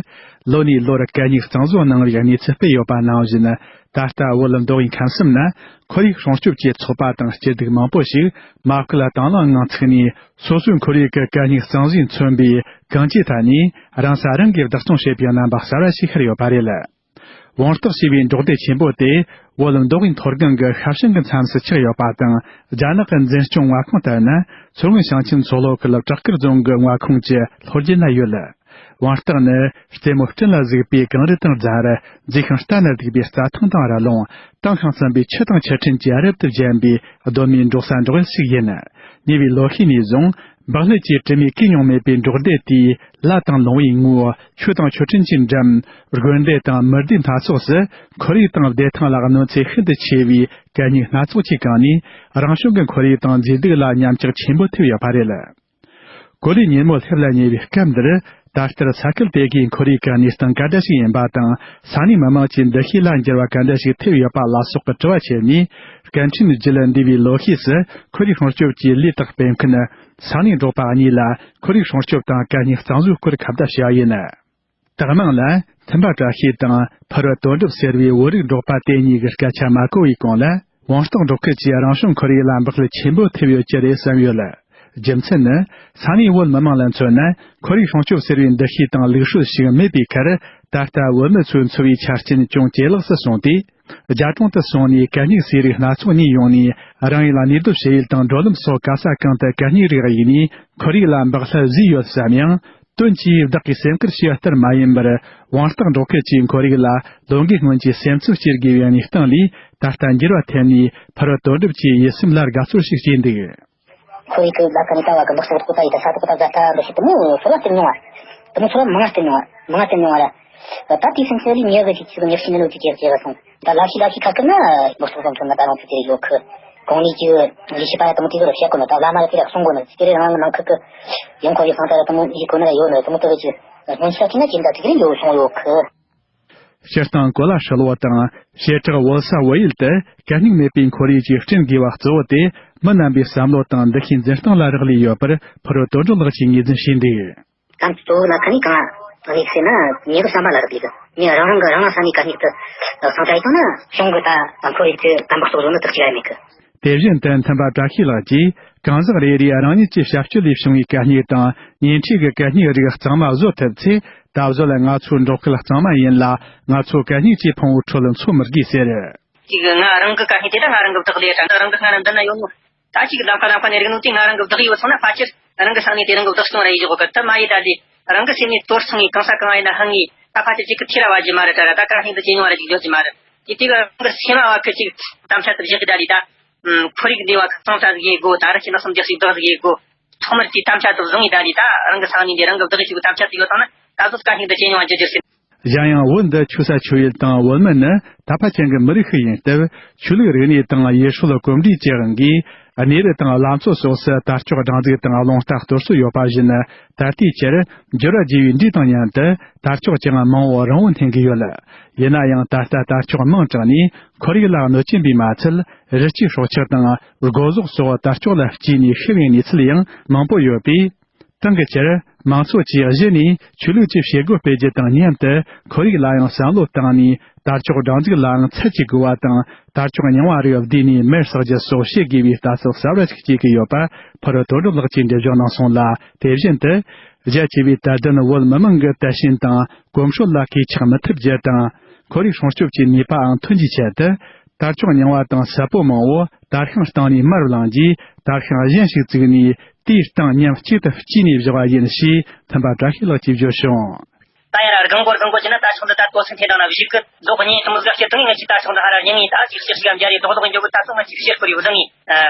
ལོ་ནས་ལོར་གད་སྙིགས་གཙང་བཟོ་གནང་བའི་གནས་ཚུལ་སྤེལ་ཡོད་པ་ནང་བཞིན། ད་ལྟ་བོད་མདོ་དབུས་ཁམས་གསུམ་ན། ཁོར་ཡུག་སྲུང་སྐྱོབ་ཀྱི་ཚོགས་པ་དང་སྐྱིད་སྡུག་མང་པོ་ཞིག་མ་བསྐུལ་དང་བླངས་ངང་ཚུགས་ནས། སོ་སོའི་ཁོར་ཡུག་གི་གད་སྙིགས་གཙང་བཟོས་མཚོན་པའི་གང་ཅིའི་ཐད་ནས། རང་ས་རང་གིས་བདག་སྐྱོང་བྱེད་པའི་རྣམ་པ་གསར་བ་ཞིག་ཤར་ཡོད་པ་རེད། ཝང་རྟགས་ཞེས་པའི་འབྲོག་སྡེ་ཆེན་པོ་དེ། བོད་མདོ་དབུས་མཐོ་སྒང་གི་ཤར་ཞིང་གི་མཚམས་སུ་ཆགས་ཡོད་པ་དང་། རྒྱ་ནག་གི་འཛིན་སྐྱོང་མངའ་ཁོངས་ལྟར་ན། མཚོ་སྔོན་ཞིང་ཆེན་མཚོ་ལྷོ་ཁུལ་བྲག་དཀར་རྫོང་གི་མངའ་ཁོངས་ཀྱི་ལྷོ་རྒྱུད་ན་ཡོད། ཝང་རྟགས་ནི། རྩེ་མོ་སྤྲིན་ལ་གཟིགས་པའི་གངས་རི་དང་རྫ་རི། མཛེས་ཤིང་ལྟ་ན་སྡུག་པའི་རྩྭ་ཐང་དང་ར་ལུང་། དྭངས་ཤིང་སིམ་པའི་ཆུ་དང་ཆུ་ཕྲན་གྱིས་རབ་ཏུ་བརྒྱན་པའི་གདོད་མའི་འབྲོག་ས་འབྲོག་ཡུལ་ཞིག་ཡིན། ཉེ་བའི་ལོ་ཤས་ནས་བཟུང་། འབག་ཀླད་ཀྱི་དྲི་མས་གོས་མྱོང་མེད་པའི་འབྲོག་སྡེ་དེའི་ལ་དང་ལུང་བའི་ངོས། ཆུ་དང་ཆུ་ཕྲན་གྱིས་འགྲམ། དགོན་སྡེ་དང་མི་སྡེ་སྣ་ཚོགས་སུ། ཁོར་ཡུག་དང་བདེ་ཐང་ལ་གནོད་འཚེ་ཤིན་ཏུ་ཆེ་བའི་གད་སྙིགས་སྣ་ཚོགས་ཀྱིས་གང་ནས། རང་བྱུང་གི་ཁོར་ཡུག་དང་མཛེས་སྡུག་ལ་ཉམས་ཆག་ཆེན་པོ་ཐེབས་ཡོད་པ་རེད། གོ་ལའི་ཉིན་མོ་སླེབས་ལ་ཉེ་བའི་སྐབས་འདིར། ད་ལྟར་ས་ཁུལ་དེ་གའི་ཁོར་ཡུག་གི་གནས་སྟངས་ག་འདྲ་ཞིག་ཡིན་པ་དང་། ས་གནས་མི་མང་གྱི་འདུ་ཤེས་ལ་འགྱུར་བ་ག་འདྲ་ཞིག་ཐེབས་ཡོད་པ་ལ་སོགས་ཀྱི་དྲི་བ་བྱས་ནས། སྐད་འཕྲིན་བརྒྱུད་འདས་པའི་ལོ་ཤས་སུ་ཁོར་ཡུག་སྲུང་སྐྱོབ་ཀྱི་ལས་དང་སྤེལ་མཁན། ས་གནས་འབྲོག་པ་གཉིས་ལ་ཁོར་ཡུག་སྲུང་སྐྱོབ་དང་གད་སྙིགས་གཙང་བཟོའི་སྐོར་ཁ་བརྡ་བྱས་པ་ཡིན། དེ་མིན་ལ། མཐུན་པ་བཀྲ་ཤིས་དང་ཕུར་བུ་དོན་གྲུབ་ཟེར་བའི་བོད་རིགས་འབྲོག་པ་དེ་གཉིས་ཀྱི་སྐད་ཆ་མ་གོ་བའི་གོང་ལ། ཝང་རྟགས་འབྲོག་ཁུལ་གྱི་རང་བྱུང་ཁོར་ཡུག་ལ་འབག་ཀླད་ཆེན་པོ་ཐེབས་ཡོད་ཀྱི་རེད་བསམ་ཡོད། རྒྱུ་མཚན་ནི། ས་གནས་བོད་མི་མང་ལ་མཚོན་ན། ཁོར་ཡུག་སྲུང་སྐྱོབ་ཟེར་བའི་འདུ་ཤེས་དང་ལུགས་སྲོལ་ཞིག་མེད་པའི་ཁར། ད་ལྟ་བོད་མི་ཚོའི་འཚོ་བའི་ཆ་རྐྱེན་ཅུང་ཇེ་ལེགས་སུ་སོང་སྟེ། རྒྱ་གྲོང་དུ་སོང་ནས་གད་སྙིགས་ཟས་རིགས་སྣ་ཚོགས་རྙེད་ཡོང་ནས། རང་ཡུལ་ལ་གནས་སྡོད་བྱེད་ཡུལ་དང་འགྲོ་ལམ་སོགས་ག་ས་གང་དུ་གད་སྙིགས་རིགས་གཡུགས་ནས། ཁོར་ཡུག་ལ་འབག་ཀླད་བཟོས་ཡོད་བསམ་ཡང་། དོན་གྱིས་བདག་གིས་སེམས་ཁུར་བྱས་ལྟར་མ་ཡིན་པར། ཝང་རྟགས་འབྲོག་ཁུལ་གྱི་ཁོར་ཡུག་ལ་ལོ་འགའི་སྔོན་གྱི་སེམས་ཚོར་སྐྱེ་དགོས་པའི་གནས་སྟངས་ལས། ད་ལྟ་འགྱུར་བ་ཐེབས་ནས། ཕུར་བུ་དོན་གྲུབ་ཀྱི་ཡིད་སེམས་ལ་དགའ་ཚོར་ཞིག་སྐྱེས་འདུག། ཁོར་ཡུག་གི་ལ་ཁ་ནས་ལྟ་བ་གི་འབག་སོགས་ཐོག་ད་ཡི་ད་ས་ཐོག་ད་ད་ད་འདི་ཞིག་དུ་མོ་ཚོར་བ་སྟེར་མྱོང་བ། དུ་མོ་ཚོར་བ་མང་སྟེར་མྱོང་བ། མང་སྟེར་མྱོང་བ་ར། ད་དེའི་སེམས་ཚོར་ལས་ཉེ་གི་ཅིག་ཅིག་ཉེར་ཤི་ནི་ལོ་ཅིག་ཅེས་ཅེས་པ་སོང་། ད་ལ་ཤི་ལ་ཤི་ཁ་སྐད་ན་འབག་སོགས་སོང་ཚོར་ན་ད་རང་ཚོ་དེ་ཡོད་ཁུ། གོང་ནས་ཀྱི་ལས་བྱེད་པ་ཡ་དུ་མོ་དེ་ཚོ་ལ་བཤད་དགོས་ནོ། ད་བླ་མ་ལ་དེ་ལ་གསུང་དགོས་ནོ། དེ་རེ་རང་ནང་ཁུལ་གི་ཡང་ཁོ་ཡི་སང་ད་ཡ་དུ་མོ་ཡི་གོ་ནོ་ལ་ཡོད་ནོ། དུ་མོ་དུ་བེ་ཅི་སྔོན་ཆད་ཁྱི་ན་ཅི་འདྲ་དེ་རིང་ཡོད་སོང་ཡོད་ཁུ། སྤྱིར་བཏང་གོ་ལ་ཧྲིལ་བོ་དང་བྱེ་བྲག་བོད་ས་བོད་ཡུལ་དུ་གད་སྙིགས་མེད་པའི་ཁོར་ཡུག་ཅིག་བསྐྲུན་དགོས་པ་གཙོ་བོ་དེ། མི་རྣམ་པའི་བསམ་བློ་དང་འདུ་ཤེས་འཛིན་སྟངས་ལ་རག་ལས་ཡོད་པར་ཕུར་བུ་དོན་གྲུབ་ལགས་ཀྱིས་ངོས་འཛིན་བྱས་འདུག། གང་གཙོ་བོ་ལ་ཁ་ནས་གང་ལ་ཟེར་ན། ཉེ་བའི་བསམ་པ་ལ་རག་ལས་གི། ངས་རང་རང་གི་རང་རང་ས་ནས་གད་སྙིགས་དུ་སང་ད་ཡིན་ན་གཞུང་གི་ད་ཁོར་ཡུག་དེ་དམ་པ་གཙོ་བཟོ་ནི་དག་ཅིག་ཡ་མེད་གི། དེ་བཞིན་དུ་མཐུན་པ་བཀྲ་ཤིས་ལགས་ཀྱིས། གང་ཟག་རེ་རེས་རང་ཉིད་ཀྱི་བྱ་སྤྱོད་ལས་བྱུང་བའི་གད་སྙིགས་དང་ཉེ་འཁྲིས་ཀྱི་གད་སྙིགས་རིགས་གཙང་མ་བཟོ་ཐུབ་ཚེ། ད་གཟོད་ང་ཚོའི་འབྲོག་ཁུལ་གཙང་མ་ཡིན་ལ། ང་ཚོ་གད་སྙིགས་ཀྱི་ཕུང་བོའི་ཁྲོད་འཚོ་མི་དགོས་ཟེར། གཅིག་ང་རང་གི་གད་སྙིགས་དེ་དག་ང་རང་གི་བདག་ལས་དང་། རང་གི་སྔ་ན་འདི་ན་ཡོད་ནོ། ད་གཅིག་གདམ་ཁ་གདམ་ཁ་ནས་རིག་ནོ་དེ་ང་རང་གི་བདག་ཡོད་སོང་ན། ཕལ་ཆེར་རང་གི་ས་གནས་དེ་རང་གི་བདག་སྐྱོང་ར་ཡེ་བཞག་གི། ད་མ་ཡེ་ད་ལས་རང་གི་སེམས་ནས་དོར་སོང་ངས་གང་ས་གང་ཡིན་ན་ཧང་ངས། ད་ཕལ་ཆེར་གཅིག་གི་ཐེ་ར་བ་ཇི་མ་རེད། ད་ར་ད་གད་སྙིགས་འདི་ཇེ་ཉུང་ར་ཅིག་ཡོད་ཀྱི་མ་རེད། དེ་དེ་གི་རང་གི་སེམས་བ་གི་ཅིག་དམ་བཅའ་དུ་བཞག་གི་ད་ལས་ད། ཁོར་ཡུག་འདི་བ་གི་གཙང་སྦྲ་ཟིག་ཡེ་དགོས། ད་ར་ཁྱེད་ནང་སུམ་རྒྱག་ཞིག་བདག་ཟིག་ཡེ་དགོས། ཐོག་མར་དེའི་དམ་བཅའ་དུ་བཟུང་ངས་ད་ལས་ད་རང་གི་ས་གནས་འདི་རང་གི་བདག་ཡེ་ཞིག་གི་དམ་བཅའ་དུ་ཡོད་དང་ན། ད་གཟོད་གད་སྙིགས་འདི་ཇེ་ཉུང་བ་འགྱུར་རྒྱུ་རེད། གཞན་ཡང་བོད་འདི་ཆོས་ས་ཆོས་ཡུལ་དང་བོད་མི་ནི་དད་པ་ཅན་གྱི་མི་རིགས་ཤིག་ཡིན་སྟབས། ཆོས་ལུགས་རིག་གནས་དང་ཡུལ་སྲོལ་གོམས་འདྲིས་ཀྱི་དབང་གིས། གནས་རི་དང་ལམ་མཚོ་སོགས་སུ་དར་ལྕོག་སྦྲང་རྩི་དང་རླུང་རྟ་གཏོར་སྲོལ་ཡོད་པ་བཞིན། ད་ལྟའི་ཆར་འགྱུར་བ་རྒྱས་པའི་འགྲོས་དང་མཉམ་དུ་དར་ལྕོག་ཀྱང་མང་བོ་རིང་བོ་འཐེན་གྱི་ཡོད། ཡིན་ན་ཡང་ད་ལྟ་དར་ལྕོག་མང་དྲགས་ནས་ཁོར་ཡུག་ལ་གནོད་སྐྱོན་པས་མ་ཚད། རི་སྐྱེས་སྲོག་ཆགས་དང་སྒོ་ཟོག་སོགས་དར་ལྕོག་ལ་སྐྱེས་ནས་ཤི་བའི་གནས་ཚུལ་ཡང་མང་པོ་ཡོད་པས། གྲངས་ཀྱི་ཆར། མང་ཚོགས་ཀྱིས་གཞི་ནས་ཆོས་ལུགས་ཀྱི་བྱེད་སྒོ་སྤེལ་རྒྱུ་དང་མཉམ་དུ། ཁོར་ཡུག་ལ་ཡང་བསམ་བློ་བཏང་ནས། དར་ལྕོག་སྦྲང་རྩི་ལའང་ཚད་ཀྱིས་བགོ་བ་དང་། དར་ལྕོག་རྙིང་བ་རིགས་བསྡུས་ནས་མེར་བསྲེག་རྒྱུ་སོགས་བྱེད་དགོས་པའི་ལྟ་ཚུལ་གསར་བ་ཞིག་སྐྱེས་ཀྱི་ཡོད་པ། ཕུར་བུ་དོན་གྲུབ་ལགས་ཀྱིས་འགྲེལ་བརྗོད་གནང་སོང་ལ། དེ་བཞིན་དུ། རྒྱ་ཆེ་བའི་དད་ལྡན་བོད་མི་མང་གི་དད་ཞེན་དང་གོམས་སྲོལ་ལ་གུས་ཕྱག་མི་ཐེབས་རྒྱུ་དང་། ཁོར་ཡུག་སྲུང་སྐྱོབ་ཀྱི་ནུས་པའང་ཐོན་རྒྱུའི་ཆེད་དུ། དར་ལྕོག་རྙིང་བ་དང་ཟབ་པོ་མང་བོ་དར་ཤིང་སྟེང་ནས་མར་བླངས་རྗེས། དར་ཤིང་གཞན་ཞིག་བཙུགས་ནས། དེའི་སྟེང་མཉམ་གཅིག་ཏུ་དཀྲིས་ནས་བཞག་པ་ཡིན་ཞེས། མཐུན་པ་བཀྲ་ཤིས་ལགས་ཀྱིས་བརྗོད་བྱུང་། ད་ ད་ཡང་ར་སྒང་གོ་སྒང་གོ་བྱས་ན་ད་ཕྱོགས་འདི་ད་དོ་ཚིགས་འཐེན་དང་ན་བཞུགས་གི་རྡོག་གཉིས་དུ་མོ་ཟིག་སྐྱེ་དང་ངི་ང་ཅི་ད་ཕྱོགས་འདི་ཧ་ར་ཉིན་ངི་ད་ཅིག་ཤེར་ཤིག་ཡང་འཇའ་རི་རྡོག་རྡོག་འཇོག་གི་ད་ཚོ་ང་ཅི་ཤེར་ཁོ་རི་བཟང་ངི་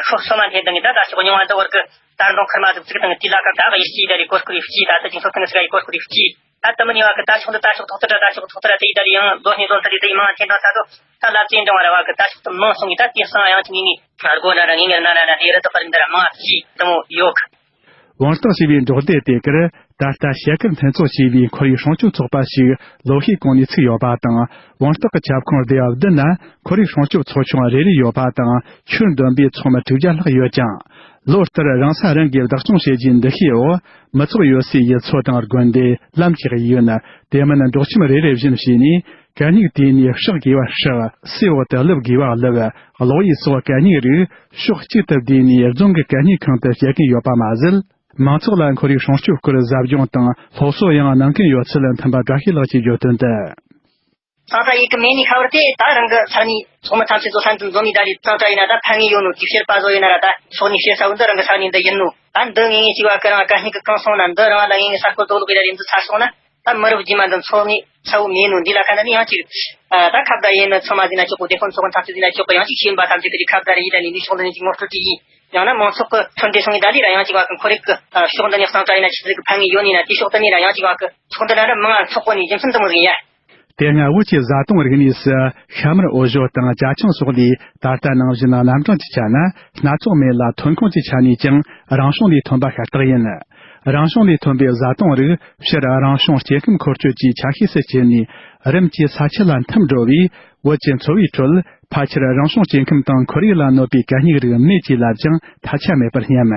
ཤོག་སོ་མ་འཐེན་དང་ངི་ད་ད་ཕྱོགས་ཉུང་བ་འདི་བར་གི་ད་རྡོ་ཁར་མ་ཟིག་ཚིག་དང་ངི་དེ་ལ་ཀ་ད་ག་ཡི་སྐྱི་ད་རི་གོ་སྐུ་རི་སྐྱི་ད་ད་ཅིག་སོ་ཐང་ངི་ཟིག་ག་ཡི་གོ་སྐུ་རི་སྐྱི། ད་ལྟ་མི་ཉེ་བ་གི་ད་ཕྱོགས་འདི་ད་ཕྱོགས་ཐོག་ཏུ་དྲ་ད་ཕྱོགས་ཐོག་ཏུ་དྲ་དེ་ཡི་ད་ལི་ཡང་ལོ་ཉིས་སྟོང་ཐ་ལི་དེ་ཡི་མང་འཐེན་དང་ས་དོ་ད་ལབ་ཙེ་འདྲ་བ་ར་བ་གི་ད་ཕྱོགས་ཐོག་མང་སོང་གི་ད་དེ་སང་ཡང་ཅིག་ངེས་ངེས་སྒོ་འདྲ་ར་ངེས་ངེས་ན་ར་ན་དེ་རི་དུ་ཕར་འདི་ར་མང་ཅི་དུ་མོ་ཡོད་གི། བོང་སྟག་ཞེས་པའི་འབྲོག་སྡེ་དེ་གར་ད་ལྟ་ཞལ་དཀར་འཐེན་ཚོགས་ཞེས་པའི་ཁོར་ཡུག་སྲུང་སྐྱོབ་ཚོགས་པ་ཞིག་ལོ་ཤས་གོང་ནས་ཚུགས་ཡོད་པ་དང་། བོང་སྟག་གི་ཁྱབ་ཁོངས་སྡེ་བ་བདུན་ན་ཁོར་ཡུག་སྲུང་སྐྱོབ་ཚོ་ཆུང་རེ་རེ་ཡོད་པ་དང་ཆོས་འདོན་པའི་ཚོགས་མི་དྲུག་བརྒྱ་ལྷག་ཡོད་ཅིང་། ལོ་ལྟར་རང་ས་རང་གིས་བདག་སྐྱོང་བྱེད་རྒྱུའི་འདུ་ཤེས་འོག་མི་ཚོགས་ཡོད་སའི་ཡུལ་ཚོ་དང་དགོན་སྡེ་ལམ་གྱི་གཡས་གཡོན། དེ་མིན་འབྲོག་ཁྱིམ་རེ་རེ་བཞིན་བྱས་ནས་གད་སྙིགས་དེད་ནས་བསྲེག་དགོས་པ་བསྲེག་སའི་འོག་ཏུ་བླུགས་དགོས་པ་བླུགས། གློག་གཡས་སོགས་གད་སྙིགས་རིགས་ཕྱོགས་གཅིག་ཏུ་བསྡུས་ནས་རྫོང་གི་གད་སྙིགས་ཁང་དུ་སྐྱེལ་མཁན་ཡོད་པ་མ་ཟད། མང་ཚོགས་ལ་ཁོར་ཡུག་སྲུང་སྐྱོབ་སྐོར་ཟབ་སྦྱོང་དང་སློབ་གསོ་ཡང་གནང་མཁན་ཡོད་ཚུལ་མཐུན་པ་དགའ་ཤེས་ལགས་ཀྱིས་བརྗོད་དོན་དུ། གཙང་སྦྲ་ཡེད་གི་མེད་ནི་ཁ་བར་དེ་ད་རང་གི་ས་གནས་ཚོགས་མི་ཐམས་ཅད་ཚོ་ས་འདི་འཛོམས་ནས་ད་རེས་གཙང་སྦྲ་ཡིན་ན་ད་ཕན་ངེས་ཡོད་ནོ་དེ་བཤད་པ་བཟོ་ཡིན་ན་ར་ད་ཚོགས་ནས་བཤད་ས་བོ་འདི་རང་གི་ས་གནས་འདི་ཡིན་ནོ། ད་འདི་ངེས་ངེས་ཅིག་བ་ཀི་རང་གད་སྙིགས་གི་གང་སོང་ན་འདི་རང་ལ་ངེས་ངེས་ས་སྐོར་དོག་ལོག་གི་ར་རེད་འདི་ཚར་སོང་ན། ད་མི་རབས་རྗེས་མ་འདི་འཚོ་གནས་ཚ་བོ་མེད་ནོ་འདི་ལ་ཁ་འདི་ནི་ཡང་ཅིག་ད་ཁ་བརྡ་ཡིན་ནི་ཚང་མ་ཟིན་ན་ཆོག་གོ། དེ་ཁོ་ཚོ་ཁོ་ཐམས་ཅད་ཟིན་ན་ཆོག་གོ། ཡང་ཅིག་ཤེས་ཡོན་པ་ཐམས་ཅད་ཀྱི་ཁ་བརྡ་རེ་ཡིན་ད་ནི་འདི་ཕྱོགས་འདི་ནས་ཅིག་ངོ་སྤྲོད་དེ་ཡིན། ཡང་ན་མང་ཚོགས་ཀྱི་མཐུན་སྒྲིལ་སོང་ངེ་ད་ལི་ར་ཡང་ཅིག་བ་ཀི་ཁོར་ཡུག་གི་ཕྱོགས་འདི་ནས་གཙང་སྦྲ་ཡིན་ན་ཆི་ཟིག་གི་ཕན་ངེས་ཡོད་ནི་ན་དེ་ཕྱོགས་འདི་ནས་ར་ཡང་ཅིག་བ་ཀི་ཕྱོགས་འདི་ན་ར་མང་ཚོགས་པོ་ནས་རྒྱུ་མཚན་འདི་མོ་ཟིག་ཡ། དེ་སྔ་བོད་ཀྱི་བཟའ་བཏུང་རིག་གནས་སུ་ཤ་མར་འོ་ཞོ་དང་ཇ་ཆང་སོགས་ལས་ད་ལྟ་ནང་བཞིན་རྣམ་གྲངས་ཀྱི་ཆ་ན་སྣ་ཚོགས་མེད་ལ་ཐོན་ཁུངས་ཀྱི་ཆ་ནས་ཀྱང་རང་བྱུང་ལས་ཐོན་པ་ཤ་སྟག་ཡིན། རང་བྱུང་ལས་ཐོན་པའི་བཟའ་བཏུང་རིགས་སྤྱིར་རང་བྱུང་སྐྱེ་ཁམས་འཁོར་སྐྱོད་ཀྱི་ཆ་ཤས་སུ་གྱུར་ནས་རིམ་གྱིས་ས་ཆུ་ལ་འཐིམ་འགྲོ་བས་བོད་ཀྱི་འཚོ་བའི་ཁྲོད་ཕལ་ཆེར་རང་བྱུང་སྐྱེ་ཁམས་དང་ཁོར་ཡུག་ལ་གནོད་པའི་གད་སྙིགས་རིགས་མེད་ཅེས་ལབ་ཀྱང་ཐལ་ཆ་མེད་པར་སྙམ།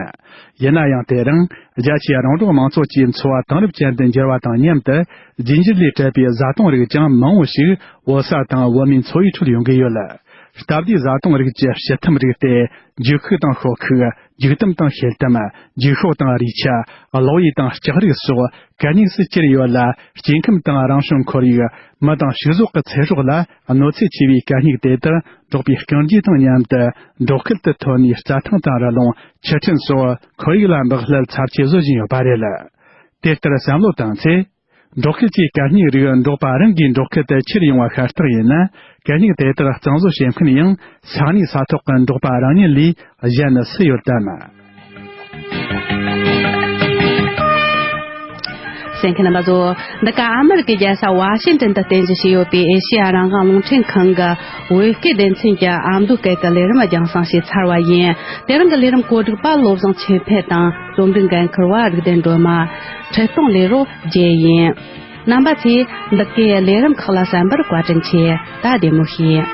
ཡིན་ན་ཡང་དེ་རིང་རྒྱ་ཆེའི་རོང་འབྲོག་མང་ཚོགས་ཀྱི་འཚོ་བ་དེང་རབས་ཅན་དུ་འགྱུར་བ་དང་མཉམ་དུ་རྒྱུད་འགྱུར་ལས་གྲུབ་པའི་བཟའ་བཏུང་རིགས་ཀྱང་མང་བོ་ཞིག་བོད་ས་དང་བོད་མིའི་འཚོ་བའི་ཁྲོད་ཡོང་གི་ཡོད། སྟབས་བདེའི་བཟའ་བཏུང་རིགས་ཀྱི་སྤྱི་ཐམ་རིགས་ཏེ། འགྱིག་ཁུག་དང་ཤོག་ཁུག་འགྱིག་དམ་དང་ཤེལ་དམ། འགྱིག་ཤོག་དང་རས་ཆ། གློག་གཡས་དང་ལྕགས་རིགས་སོགས་གད་སྙིགས་སུ་གྱུར་ཡོད་ལ། སྐྱེ་ཁམས་དང་རང་བྱུང་ཁོར་ཡུག་མི་དང་ཕྱུགས་ཟོག་གི་ཚེ་སྲོག་ལ་གནོད་འཚེ་ཆེ་བའི་གད་སྙིགས་དེ་དག་འབྲོག་པའི་རྐང་རྗེས་དང་མཉམ་དུ་འབྲོག་ཁུལ་དུ་ཐོན་ནས་རྩྭ་ཐང་དང་རི་ལུང་ཆུ་ཕྲན་སོགས་ཁོར་ཡུག་ལ་འབག་བསླད་ཚབས་ཆེ་བཟོ་བཞིན་ཡོད་པ་རེད། དེ་ལྟར་བསམ་བློ་བཏང་ཚེ། འབྲོག་ཁུལ་གྱི་གད་སྙིགས་རིགས་འབྲོག་པ་རང་གིས་འབྲོག་ཁུལ་དུ་ཁྱེར་ཡོང་བ་ཤ་སྟག་ཡིན་ན། གད་སྙིགས་དེ་དག་གཙང་བཟོ་བྱེད་མཁན་ཡང་ས་གནས་ས་ཐོག་གི་འབྲོག་པ་རང་ཉིད་ལས་གཞན་ནི་སུ་ཡོད་དམ། གསན་མཁན་རྣམ་པ་ཚོ། འདི་ག་ཨ་མེ་རི་ཀའི་རྒྱལ་ས་ཝ་ཤིང་ཏན་དུ་རྟེན་གཞི་བྱས་ཡོད་པའི་ཨེ་ཤེ་ཡ་རང་དབང་རླུང་འཕྲིན་ཁང་གི་བོད་སྐད་སྡེ་ཚན་གྱི་ཨ་མདོ་སྐད་ཀྱི་ལས་རིམ་རྒྱང་སྲིང་བྱས་ཚར་བ་ཡིན། དེ་རིང་གི་ལས་རིམ་གོ་སྒྲིག་པ་བློ་བཟང་ཆོས་འཕེལ་དང་རྩོམ་སྒྲིག་འགན་འཁུར་བ་རིག་ལྡན་སྒྲོལ་མ། འཕྲིན་གཏོང་ལས་རོགས་རྒྱལ་ཡིན། རྣམ་པ་ཚོས་འདི་གའི་ལས་རིམ་ཁག་ལ་གསན་པར་བཀའ་དྲིན་ཆེ། ད་བདེ་མོ་བྱོས།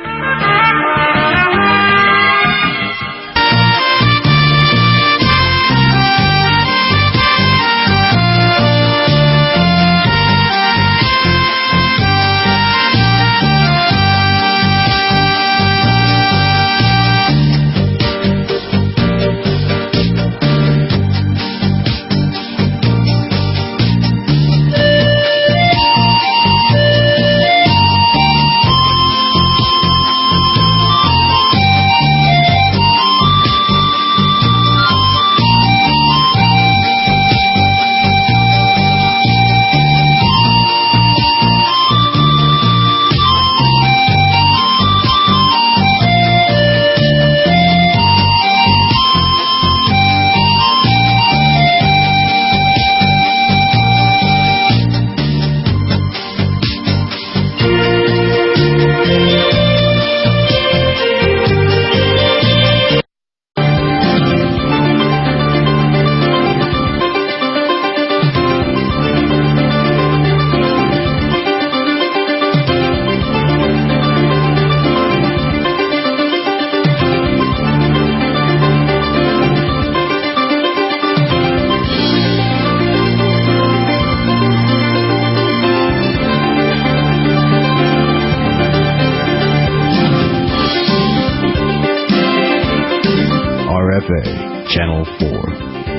R F A Channel four.